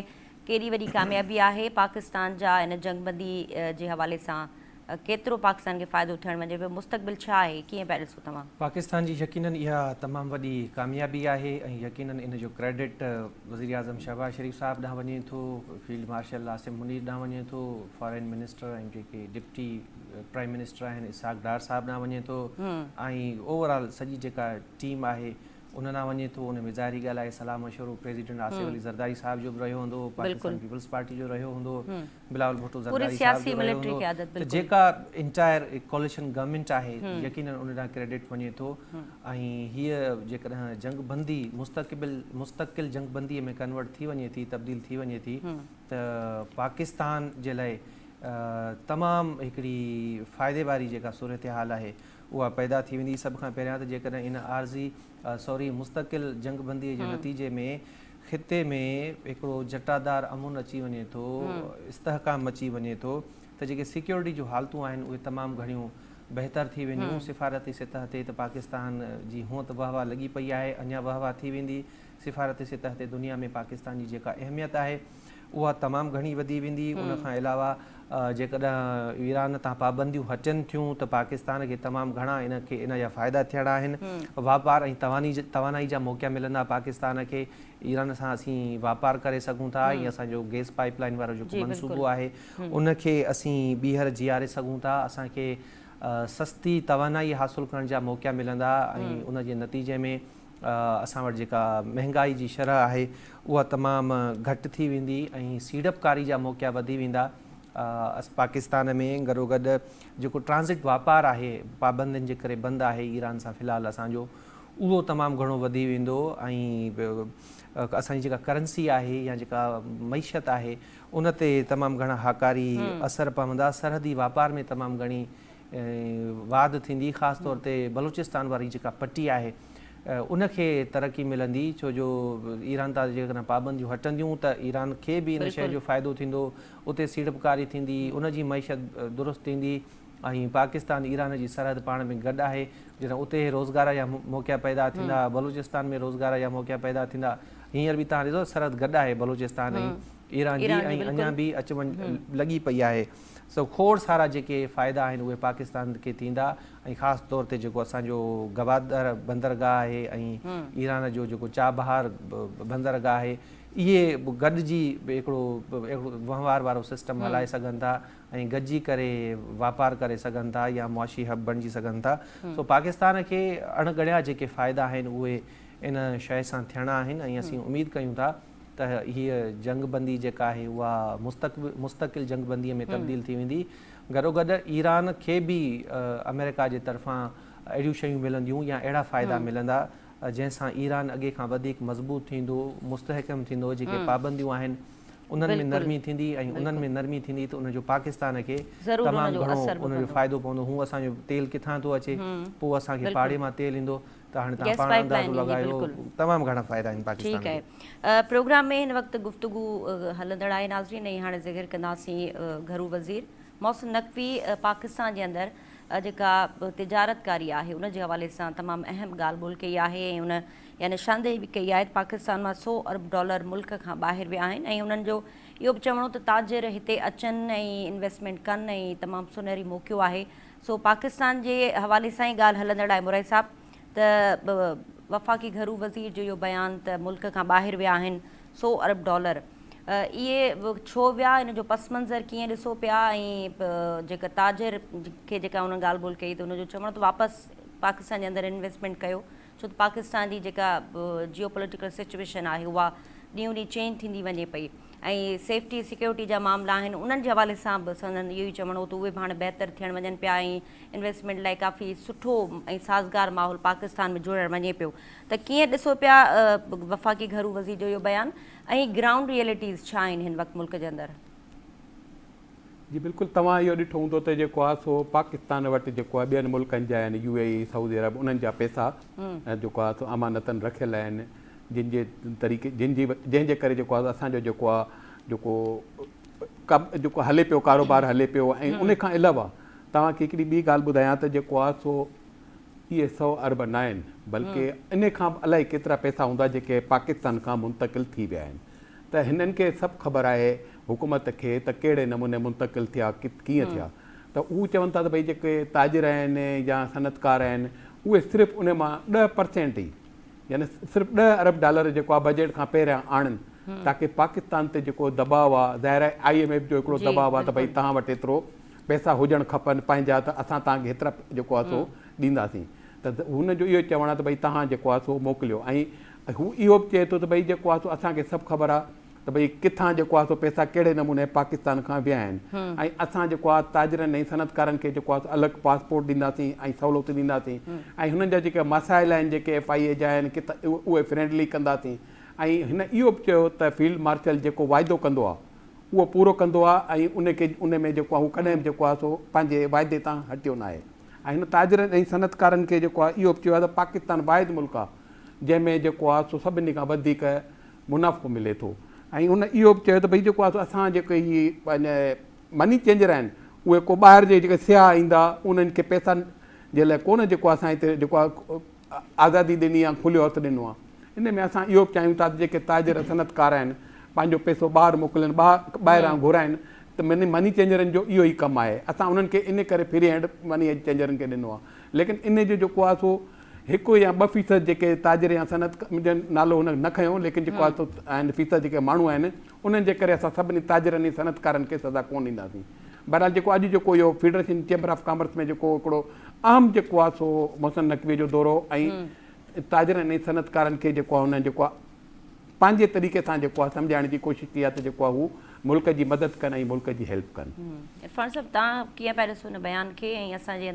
ڪيڏي وڏي ڪاميابي آهي پاڪستان جا ان جنگ بندي جي حوالي سان ڪيترو پاڪستان کي فائدو ٿيڻ وڃي پيو مستقبل ڇا آهي ڪيئن پيا ڏسو توهان؟ پاڪستان جي يقينن اها تمام وڏي ڪاميابي آهي ۽ يقينن ان جو ڪريڊٽ وزيراعظم شهباز شريف صاحب ڏانهن وڃي ٿو، فيلڊ مارشل عاصم منير ڏانهن وڃي ٿو، فارين منسٽر ۽ جيڪي ڊپٽي پرائم منسٽر آهن اسحاق ڊار صاحب ڏانهن وڃي ٿو ۽ اوور آل سڄي جيڪا ٽيم آهي ان ڏانهن وڃي ٿو. ان ۾ ظاهري ڳالهه آهي صلاح مشورو پريزيڊنٽ آصف علي زرداري صاحب جو به رهيو هوندو، پاڪستان پيپلز پارٽي جو رهيو هوندو، بلاول ڀٽو زرداري صاحب جو رهيو هوندو ته جيڪا انٽائر ڪوليشن گورنمينٽ آهي يقينن ان ڏانهن ڪريڊٽ وڃي ٿو ۽ هيء جيڪڏهن جنگ بندي مستقبل مستقل جنگ بندي ۾ ڪنورٽ ٿي وڃي ٿي تبديل ٿي وڃي ٿي ته پاڪستان جي لاء تمام هڪڙي فائدي واري جيڪا صورتحال آهي اها پيدا ٿي ويندي سڀ کان پهريان ته جيڪڏهن ان عارضي سوري مستقل جنگ بندي جي نتيجي ۾ خطي ۾ هڪڙو جٽادار امن اچي وڃي ٿو، استحڪام اچي وڃي ٿو ته جيڪي سيڪيورٽي جون حالتون آهن اهي تمام گهڻيون بهتر ٿي وينديون، سفارتي سطح تي ته پاڪستان جي هونء ته وهه واهه لڳي پئي آهي اڃا وهه واهه ٿي ويندي، سفارتي سطح تي دنيا ۾ پاڪستان جي جيڪا اهميت آهي اها تمام گهڻي وڌي ويندي، ان کان علاوه جيڪڏهن ايران تان پابنديون هٽن ٿيون ته پاڪستان کي تمام گهڻا ان کي ان جا فائدا ٿيڻا آهن، واپار ۽ توانائي جا موقعا ملندا پاڪستان کي ايران سان اسين واپار ڪري سگهون ٿا ۽ اسان جو گئس پائپ لائن وارو جيڪو منصوبو آهي ان کي اسين ٻيهر جياري سگهون ٿا، اسان کي سستي توانائي حاصل ڪرڻ جا موقعا ملندا ۽ ان جي نتيجي ۾ اسان وٽ جيڪا مهنگائي جي شرح آهي اها تمام گهٽ ٿي ويندي ۽ سيڙپڪاري جا موقعا وڌي ويندا. پاڪستان ۾ گڏوگڏ جيڪو ٽرانزٽ واپار آهي پابندين جي ڪري بند آهي ايران سان في الحال اسان جو اهو تمام گهڻو وڌي ويندو ۽ اسان جي جيڪا ڪرنسي آهي يا جيڪا معيشت آهي ان تي تمام گهڻا هاڪاري اثر پوندا سرحدي واپار ۾ تمام گهڻي واڌ ٿيندي خاص طور تي بلوچستان واري جيڪا پٽي آهي ان کي ترقي ملندي ڇو جو ايران تان جيڪڏهن پابنديون هٽنديون ته ايران کي به ان شيء جو فائدو ٿيندو اتي سيڙپڪاري ٿيندي ان جي معيشت درست ٿيندي ۽ پاڪستان ايران جي سرحد پاڻ ۾ گڏ آهي جڏهن اتي روزگار جا موقعا پيدا ٿيندا بلوچستان ۾ روزگار جا موقعا پيدا ٿيندا هينئر به تهان ڏسو سرحد گڏ آهي بلوچستان ۽ ايران جي ۽ اڃا به اچ وڃ لڳي پئي آهي. سو کوڙ سارا جيڪي فائدا آهن اهي پاڪستان کي ٿيندا ۽ خاص طور تي جيڪو اسان جو گوادر بندرگاهه آهي ۽ ايران جو جيڪو چابهار بندرگاهه آهي اهي گڏجي هڪڙو وهنوار وارو سسٽم هلائي سگهن ٿا ۽ گڏجي ڪري واپار ڪري سگهن ٿا يا معاشي هب بڻجي سگهن ٿا سو پاڪستان کي اڻ ڳڻيا جيڪي فائدا آهن اهي ان شيء سان ٿيڻا آهن ۽ اسين اميد ڪيون ٿا ته هيء جنگ بندي جيڪا آهي اها مستقل جنگ بندي ۾ تبديل ٿي ويندي. گڏوگڏ ايران کي به آمريڪا جي طرفان اهڙيون شيون ملنديون يا اهڙا فائدا ملندا جنهن سان ايران اڳي کان وڌيڪ مضبوط ٿيندو، مستحڪم ٿيندو، جيڪي پابنديون آهن انهن ۾ نرمي ٿيندي ۽ انهن ۾ نرمي ٿيندي ته ان جو پاڪستان کي تمام گهڻو ان جو فائدو پوندو. هون اسان جو تيل ڪٿان ٿو اچي، پوء اسان کي پاڙي مان تيل ايندو ته هاڻي توهان پاڻ اندازو لڳايو تمام گهڻا فائدا آهن پاڪستان کي. ٺيڪ آهي پروگرام ۾ هن وقت گفتگو هلندڙ آهي ناظرين ۽ هاڻي ذڪر ڪنداسين گهرو وزير محسن نقوي پاڪستان جي اندر جيڪا تجارت ڪاري آهي ان جي حوالي سان تمام اهم ڳالهه ٻولهه ڪئي آهي ۽ ان اها نشاندهي به ڪئي آهي ته پاڪستان مان 100 ارب ڊالر ملڪ کان ٻاهر ويا آهن ۽ انهن جو اهو به چوڻ هو ته تاجر هتي اچن ۽ انويسٽمينٽ ڪن ۽ تمام سونهري موقعو آهي سو پاڪستان جي حوالي سان ئي ڳالهه هلندڙ آهي مورائي صاحب ته وفاقي گهرو وزير جو اهو بيان ته ملڪ کان ٻاهر ويا آهن 100 ارب ڊالر اهي ڇو ويا ان جو پس منظر ڪيئن ڏسو پيا ۽ جيڪا تاجر کي جيڪا انهن ڳالهه ٻولهه ڪئي ته ان جو چوڻ ته واپس پاڪستان جي اندر انويسٽمينٽ ڪيو ڇو ته پاڪستان جي جيڪا جيو پوليٽيڪل سچويشن آهي اها ڏينهون ڏينهن چينج ٿيندي وڃي پئي ۽ سيفٽي سيڪيورٽي جا معاملا آهن انهن جي حوالي سان به سندن اهو ئي چوڻ هو ته اهي به هاڻي بهتر ٿيڻ وڃن پيا ۽ انويسٽمينٽ لاء ڪافي سٺو ۽ سازگار ماحول پاڪستان ۾ جوڙڻ وڃي پيو ته ڪيئن ڏسو پيا وفاقي گهرو وزير جو اهو بيان ۽ گرائونڊ ريئلٽيز ڇا آهن هن وقت ملڪ جي اندر؟ جي بلڪل توهان اهو ڏٺو هوندو ته جيڪو آهي سو پاڪستان وٽ جيڪو آهي ٻين ملڪن جا آهن يو اي اي سعودي عرب انهن جا پئسا جيڪو آهي سو امانتن رکيل آهن جن جي طريقي جن جي جنهن جي ڪري جيڪو آهي اسان جو جيڪو آهي جيڪو جيڪو هلي پيو ڪاروبار هلي پيو ۽ ان کان علاوه توهان کي هڪڙي ٻي ڳالهه ٻڌايان ته جيڪو آهي سو اهي سو ارب نه آهن بلڪه ان کان به الائي ڪيترا پئسا هوندا جيڪي پاڪستان کان منتقل ٿي ويا آهن ته هنن کي سڀ خبر آهي حڪومت کي ته ڪهڙي نموني منتقل ٿيا ڪيئن ٿيا ته هو چون ٿا ته ڀئي جيڪي تاجر آهن يا صنعتڪار آهن اهي صرف ان مان 10% ئي يعني صرف 10 ارب ڊالر جيڪو آهي بجيٽ کان پهريان آڻن تاڪه پاڪستان تي جيڪو دٻاء آهي ظاهر آهي I M F جو هڪڙو دٻاء آهي ته ڀئي توهان وٽ ايترو پئسا هجڻ کپن پنهنجا ته اسان توهان کي هيترا جيڪو آهي سو ڏينداسين ته هن جو اهو چوڻ آهي ته ڀئي توهان جيڪو آهي سو موڪليو ۽ هو اهو به چئي ٿو ته ڀئي جيڪو آهي سو اسان کي سڀ خبر آهي ته ڀئي ڪٿان جيڪو آهي سو پئسا ڪهڙي نموني پاڪستان کان ويا آهن ۽ اسان جيڪو آهي تاجرن ۽ صنعتڪارن کي جيڪو آهي سو الڳ پاسپورٽ ڏينداسين ۽ سهولتون ڏينداسين ۽ هنن جا جيڪي مسائل آهن جيڪي ايف I اي جا آهن ڪٿان اهي فرينڊلي ڪنداسين ۽ هن اهو به چيو ته فيلڊ مارشل جيڪو واعدو ڪندو آهي اهو پورو ڪندو آهي ۽ ان کي ان ۾ جيڪو آهي هو ڪڏهن به جيڪو آهي سو پنهنجي واعدي تان هٽيو ناهي ۽ هن تاجرن ۽ صنعتڪارن کي جيڪو آهي اهو به چيو آهي ته پاڪستان واحد ملڪ آهي جنهن ۾ جيڪو آهي سو سڀني کان وڌيڪ منافعو ملي ٿو ۽ هن اهو به چيو ته ڀئي جيڪو آهي سو اسان جيڪي هي پنهنجي مني چينجر آهن اهي ڪو ٻاهر جي جيڪي سياح ايندا انهن کي پئسن جي لاء ڪونه جيڪو اسان هتي جيڪو آهي آزادي ڏني آهي کليو هٿ ڏنو آهي ان ۾ اسان اهو به چاهيون ٿا ته جيڪي تاجر صنعتڪار آهن پنهنجو پئسو ٻاهر موڪلن ٻاهران گهرائن ته مني چينجرن جو اهو ئي ڪم آهي اسان انهن کي ان ڪري فري هينڊ مني چينجرن کي ڏنو آهي ليڪن ان جو جيڪو آهي سو هڪ يا 2% جيڪي تاجر يا صنعت جو نالو هن نه کنيو ليڪن جيڪو آهي سو آهن فيصد جيڪي ماڻهو آهن انهن جي ڪري اسان سڀني تاجرن ۽ صنعتڪارن کي سزا ڪونه ڏينداسين بهرحال جيڪو اڄ جيڪو اهو فيڊريشن چيمبر آف ڪامرس ۾ جيڪو هڪڙو اهم جيڪو آهي سو محسن نقوي جو دورو ۽ تاجرن ۽ صنعتڪارن کي جيڪو آهي هن جيڪو آهي پنهنجي طريقي سان جيڪو آهي سمجهائڻ جي ڪوشش ڪئي آهي ته جيڪو آهي هو ملڪ جي مدد ڪن ۽ ملڪ جي هيلپ ڪن. عرفان صاحب توهان ڪيئن پيا ڏسو ان بيان کي ۽ اسان جي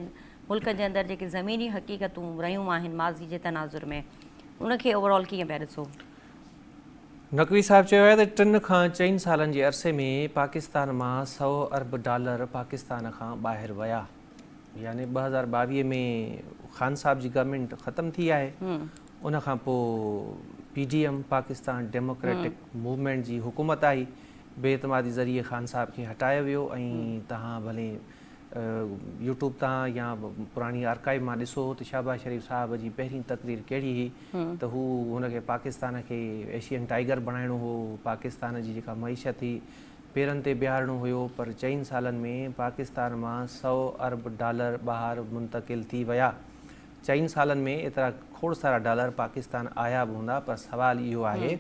ملڪ جي اندر جيڪي زميني حقيقتون رهيون آهن ماضي جي تناظر ۾ ان کي اوور آل ڪيئن پيا ڏسو؟ نقوي صاحب چيو آهي ته ٽن کان چئن سالن جي عرصي ۾ پاڪستان مان سئو ارب ڊالر پاڪستان کان ٻاهر ويا يعني 2022 ۾ خان صاحب جي گورنمينٽ ختم ٿي آهي ان کان پوء P D M Pakistan democratic movement جي حڪومت آئي بي اعتمادي ذريعي خان صاحب کي هٽايو ويو ۽ تهان ڀلي يوٽيوب تان يا پراڻي آرڪائيو مان ڏسو ته شهباز شريف صاحب جي پهرين تقرير ڪهڙي هئي ته هو هن کي پاڪستان کي ايشين ٽائيگر بڻائڻو هو، پاڪستان جي جيڪا معيشت هئي پيرن تي بيهارڻو هيو پر چئن سالن ۾ پاڪستان مان سئو ارب ڊالر ٻاهر منتقل ٿي ويا. چئن سالن ۾ ايترا کوڙ سارا ڊالر پاڪستان آيا به هوندا پر سوال اهو آهي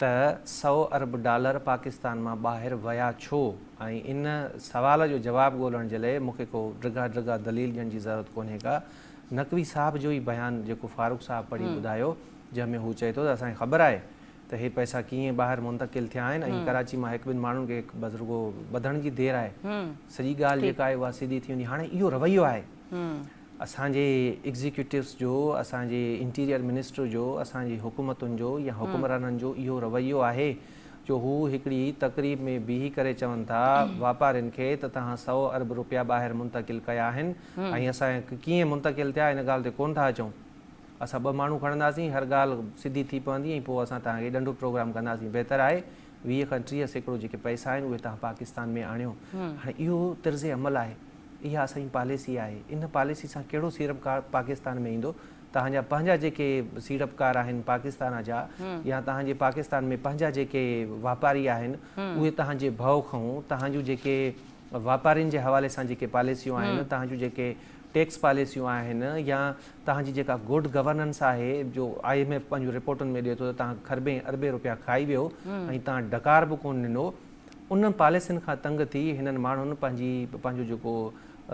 ته سئو ارب ڊالر پاڪستان مان ٻاهر ويا ڇو؟ ۽ ان سوال جو جواب ڳولڻ جي لئي مون کي ڪو ڊگها ڊگها دليل ڏيڻ جي ضرورت ڪونهي ڪا. نقوي صاحب جو ئي بيان جيڪو فاروق صاحب پڙهي ٻڌايو جنهن ۾ هو چئي ٿو ته اسان کي خبر آهي ته هي پئسا ڪيئن ٻاهر منتقل ٿيا آهن ۽ ڪراچي مان هڪ ٻن ماڻهن کي بس رڳو ٻڌڻ جي دير آهي سڄي ڳالهه جيڪا آهي اها سڌي ٿي ويندي. هاڻي اهو رويو آهي اسان جي ايگزيڪيوٽوز جو، اسان جي انٽيريئر منسٽر جو، اسان جي حڪومتن جو يا حڪمرانن جو اهو رويو آهي جو هو هڪڙي تقريب ۾ بيهي ڪري چون ٿا واپارين کي ته توهان سئو ارب روپيا ٻاهر منتقل ڪيا آهن ۽ اسان ڪيئن منتقل ٿيا ان ڳالهه تي ڪونه ٿا اچون اسان ٻه ماڻهو کڻنداسين هر ڳالهه سڌي ٿي پوندي ۽ پوء اسان توهان کي ڏنڊو پروگرام ڪنداسين بهتر آهي 20 کان 30% جيڪي پئسا آهن اهي توهان پاڪستان ۾ آڻيو هاڻي اهو طرز عمل آهي اها اسان جي پاليسي آهي، ان پاليسي سان ڪهڙو سيڙپڪار پاڪستان ۾ ايندو، توهان جا پنهنجا جيڪي سيڙپڪار آهن پاڪستان جا يا توهان جي پاڪستان ۾ پنهنجا جيڪي واپاري آهن اهي توهان جي ڀؤ کان توهان جون جيڪي واپارين جي حوالي سان جيڪي پاليسيون آهن توهان جون جيڪي ٽيڪس پاليسيون آهن يا توهان جي جيڪا گڊ گورننس آهي جو I M F پنهنجون رپورٽن ۾ ڏئي ٿو ته توهان کربين اربين روپيا کائي ويو ۽ توهان ڊڪار به ڪونه ڏنو انهن پاليسين کان تنگ ٿي هنن ماڻهن پنهنجي پنهنجو جيڪو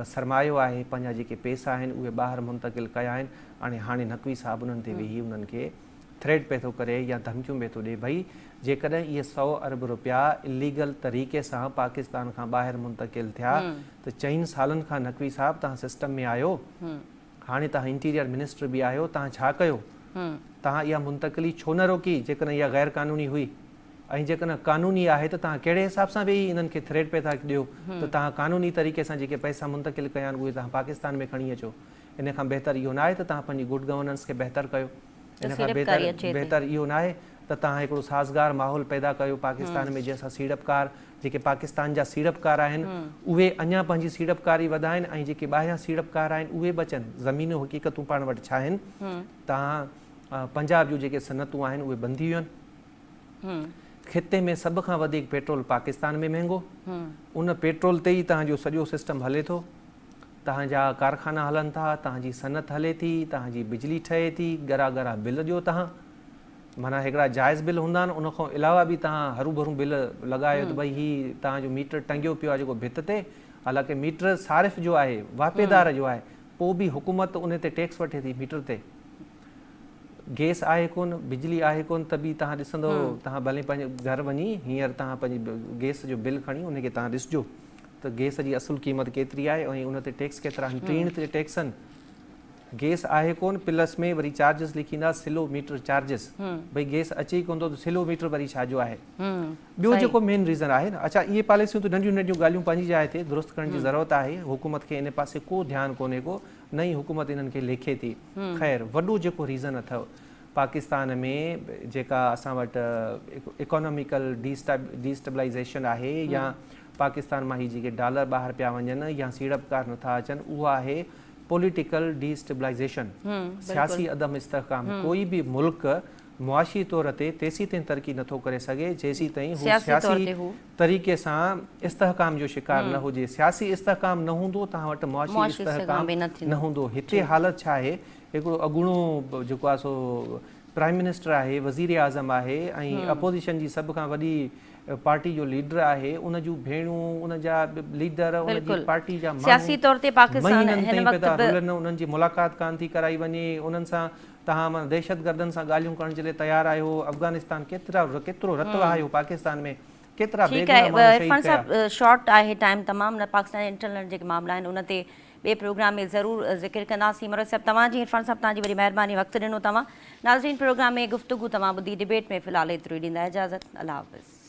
سرمايو آهي، پنهنجا جيڪي پيسا آهن اهي ٻاهر منتقل ڪيا آهن. هاڻي هاڻي نقوي صاحب انهن تي ويهي انهن کي ٿريٽ پئي ٿو ڪري يا ڌمڪيون پئي ٿو ڏي ڀئي جيڪڏهن اهي سئو ارب روپيا اليگل طريقي سان پاڪستان کان ٻاهر منتقل ٿيا ته چئن سالن کان نقوي صاحب توهان سسٽم ۾ آهيو هاڻي توهان انٽيريئر منسٽر به آهيو توهان ڇا ڪيو توهان اها منتقلي ڇو نه روڪي جيڪڏهن اها غير قانوني هئي. ۽ جيڪڏهن قانوني آهي ته توهان ڪهڙي حساب سان ويهي انهن کي ٿريٽ پئي ٿا ڏيو ته توهان قانوني طريقي سان جيڪي پئسا منتقل ڪيا آهن اهي توهان پاڪستان ۾ کڻي اچو ان کان بهتر اهو ناهي ته توهان پنهنجي گڊ گورننس کي بهتر ڪيو ان کان بهتر بهتر اهو ناهي ته توهان هڪڙو سازگار ماحول پيدا ڪيو پاڪستان ۾ جنهن سان سيڙپڪار جيڪي پاڪستان جا سيڙپڪار آهن اهي اڃا پنهنجي سيڙپڪاري وڌائين ۽ جيڪي ٻاهريان سيڙپڪار آهن اهي به اچن زمينون حقيقتون پاڻ وٽ ڇا آهن توهان پنجاب جون جيڪي صنعتون آهن اهي بند ٿي ويون آهن خطي ۾ سڀ کان وڌيڪ پيٽرول پاڪستان ۾ مهنگو، ان پيٽرول تي ئي توهان جو سڄو سسٽم هلي ٿو، توهان جا ڪارخانا هلن ٿا، توهان جي صنعت هلي ٿي، توهان جي بجلي ٺهي ٿي، ڳرا ڳرا بل ڏيو توهان، معنيٰ هڪڙا جائز بل هوندا آهن ان کان علاوه به توهان هروڀرو بل لڳايو ته ڀئي هي توهان جو ميٽر ٽنگيو پيو آهي جيڪو ڀت تي، حالانڪه ميٽر صارف جو آهي، واهپيدار جو آهي، پوء به حڪومت ان تي ٽيڪس وٺي ٿي ميٽر تي. گيس آهي ڪونه، بجلي آهي ڪونه ته به توهان ڏسندو توهان ڀلي پنهنجي گهر وڃي هينئر توهان پنهنجي گيس جو بل کڻي ان کي توهان ڏسجو ته گيس جي اصل قيمت ڪيتري آهي ۽ ان تي ٽيڪس ڪيترا آهن ٽيڻ تي ٽيڪس آهن گيس آهي ڪونه پلس ۾ وري چارجز لکيندا سلو ميٽر چارجز ڀئي گيس اچي ئي ڪونه ٿو ته سلو ميٽر وري ڇا جو آهي ٻيو جيڪو مين ريزن آهي نه اڇا اهي پاليسيون ته ننڍيون ننڍيون ڳالهيون پنهنجي جاء تي درست ڪرڻ جي ضرورت آهي حڪومت کي ان پاسي ڪو ڌيان ڪونهي ڪو نه ئي حڪومت انهن کي ليکي ٿي. خير وڏو جيڪو ريزن اٿو پاڪستان ۾ جيڪا اسان وٽ اڪاناميڪل ڊي اسٽيبلائيزيشن آهي يا پاڪستان مان هي جيڪي ڊالر ٻاهر پيا وڃن يا سيڙپڪار نٿا اچن اهو آهي پوليٽيڪل ڊي اسٽيبلائيزيشن سياسي عدم استحڪام ڪوئي به ملڪ معاشي طور تي تيسيتائين ترقي نٿو ڪري سگهي جيسيتائين هو سياسي طريقي سان استحڪام جو شڪار نه هجي، سياسي استحڪام نه هوندو توهان وٽ معاشي استحڪام نه هوندو، هتي حالت ڇا آهي هڪڙو اڳوڻو جيڪو آهي سو پرائم منسٽر آهي، وزير اعظم آهي ۽ اپوزيشن جي سڀ کان وڏي پارٽي جو ليڊر آهي، ان جون ڀيڻون، ان جا ليڊر، ان جي پارٽي جا ماڻهو مهينن تائين پيا ٿا رلن، انهن جي ملاقات ڪانه ٿي ڪرائي وڃي، انهن سان توهان معنيٰ دهشتگردن سان ڳالهيون ڪرڻ جي لاء تيار آهيو، افغانستان ڪيترا ڪيترو رت وهايو پاڪستان ۾ ڪيترا ٺيڪ آهي بيگناهه ماڻهو شهيد عرفان ڪيا. صاحب شارٽ آهي ٽائيم تمام نه پاڪستان جا انٽرنل جيڪي معاملا آهن ان تي ٻئي پروگرام ۾ ضرور ذڪر ڪنداسين مروت صاحب توهان جي عرفان صاحب توهان جي وڏي مهرباني وقت ڏنو توهان ناظرين پروگرام ۾ گفتگو توهان ٻڌي ڊبيٽ ۾ في الحال ايترو ئي ڏيندا اجازت الله حافظ.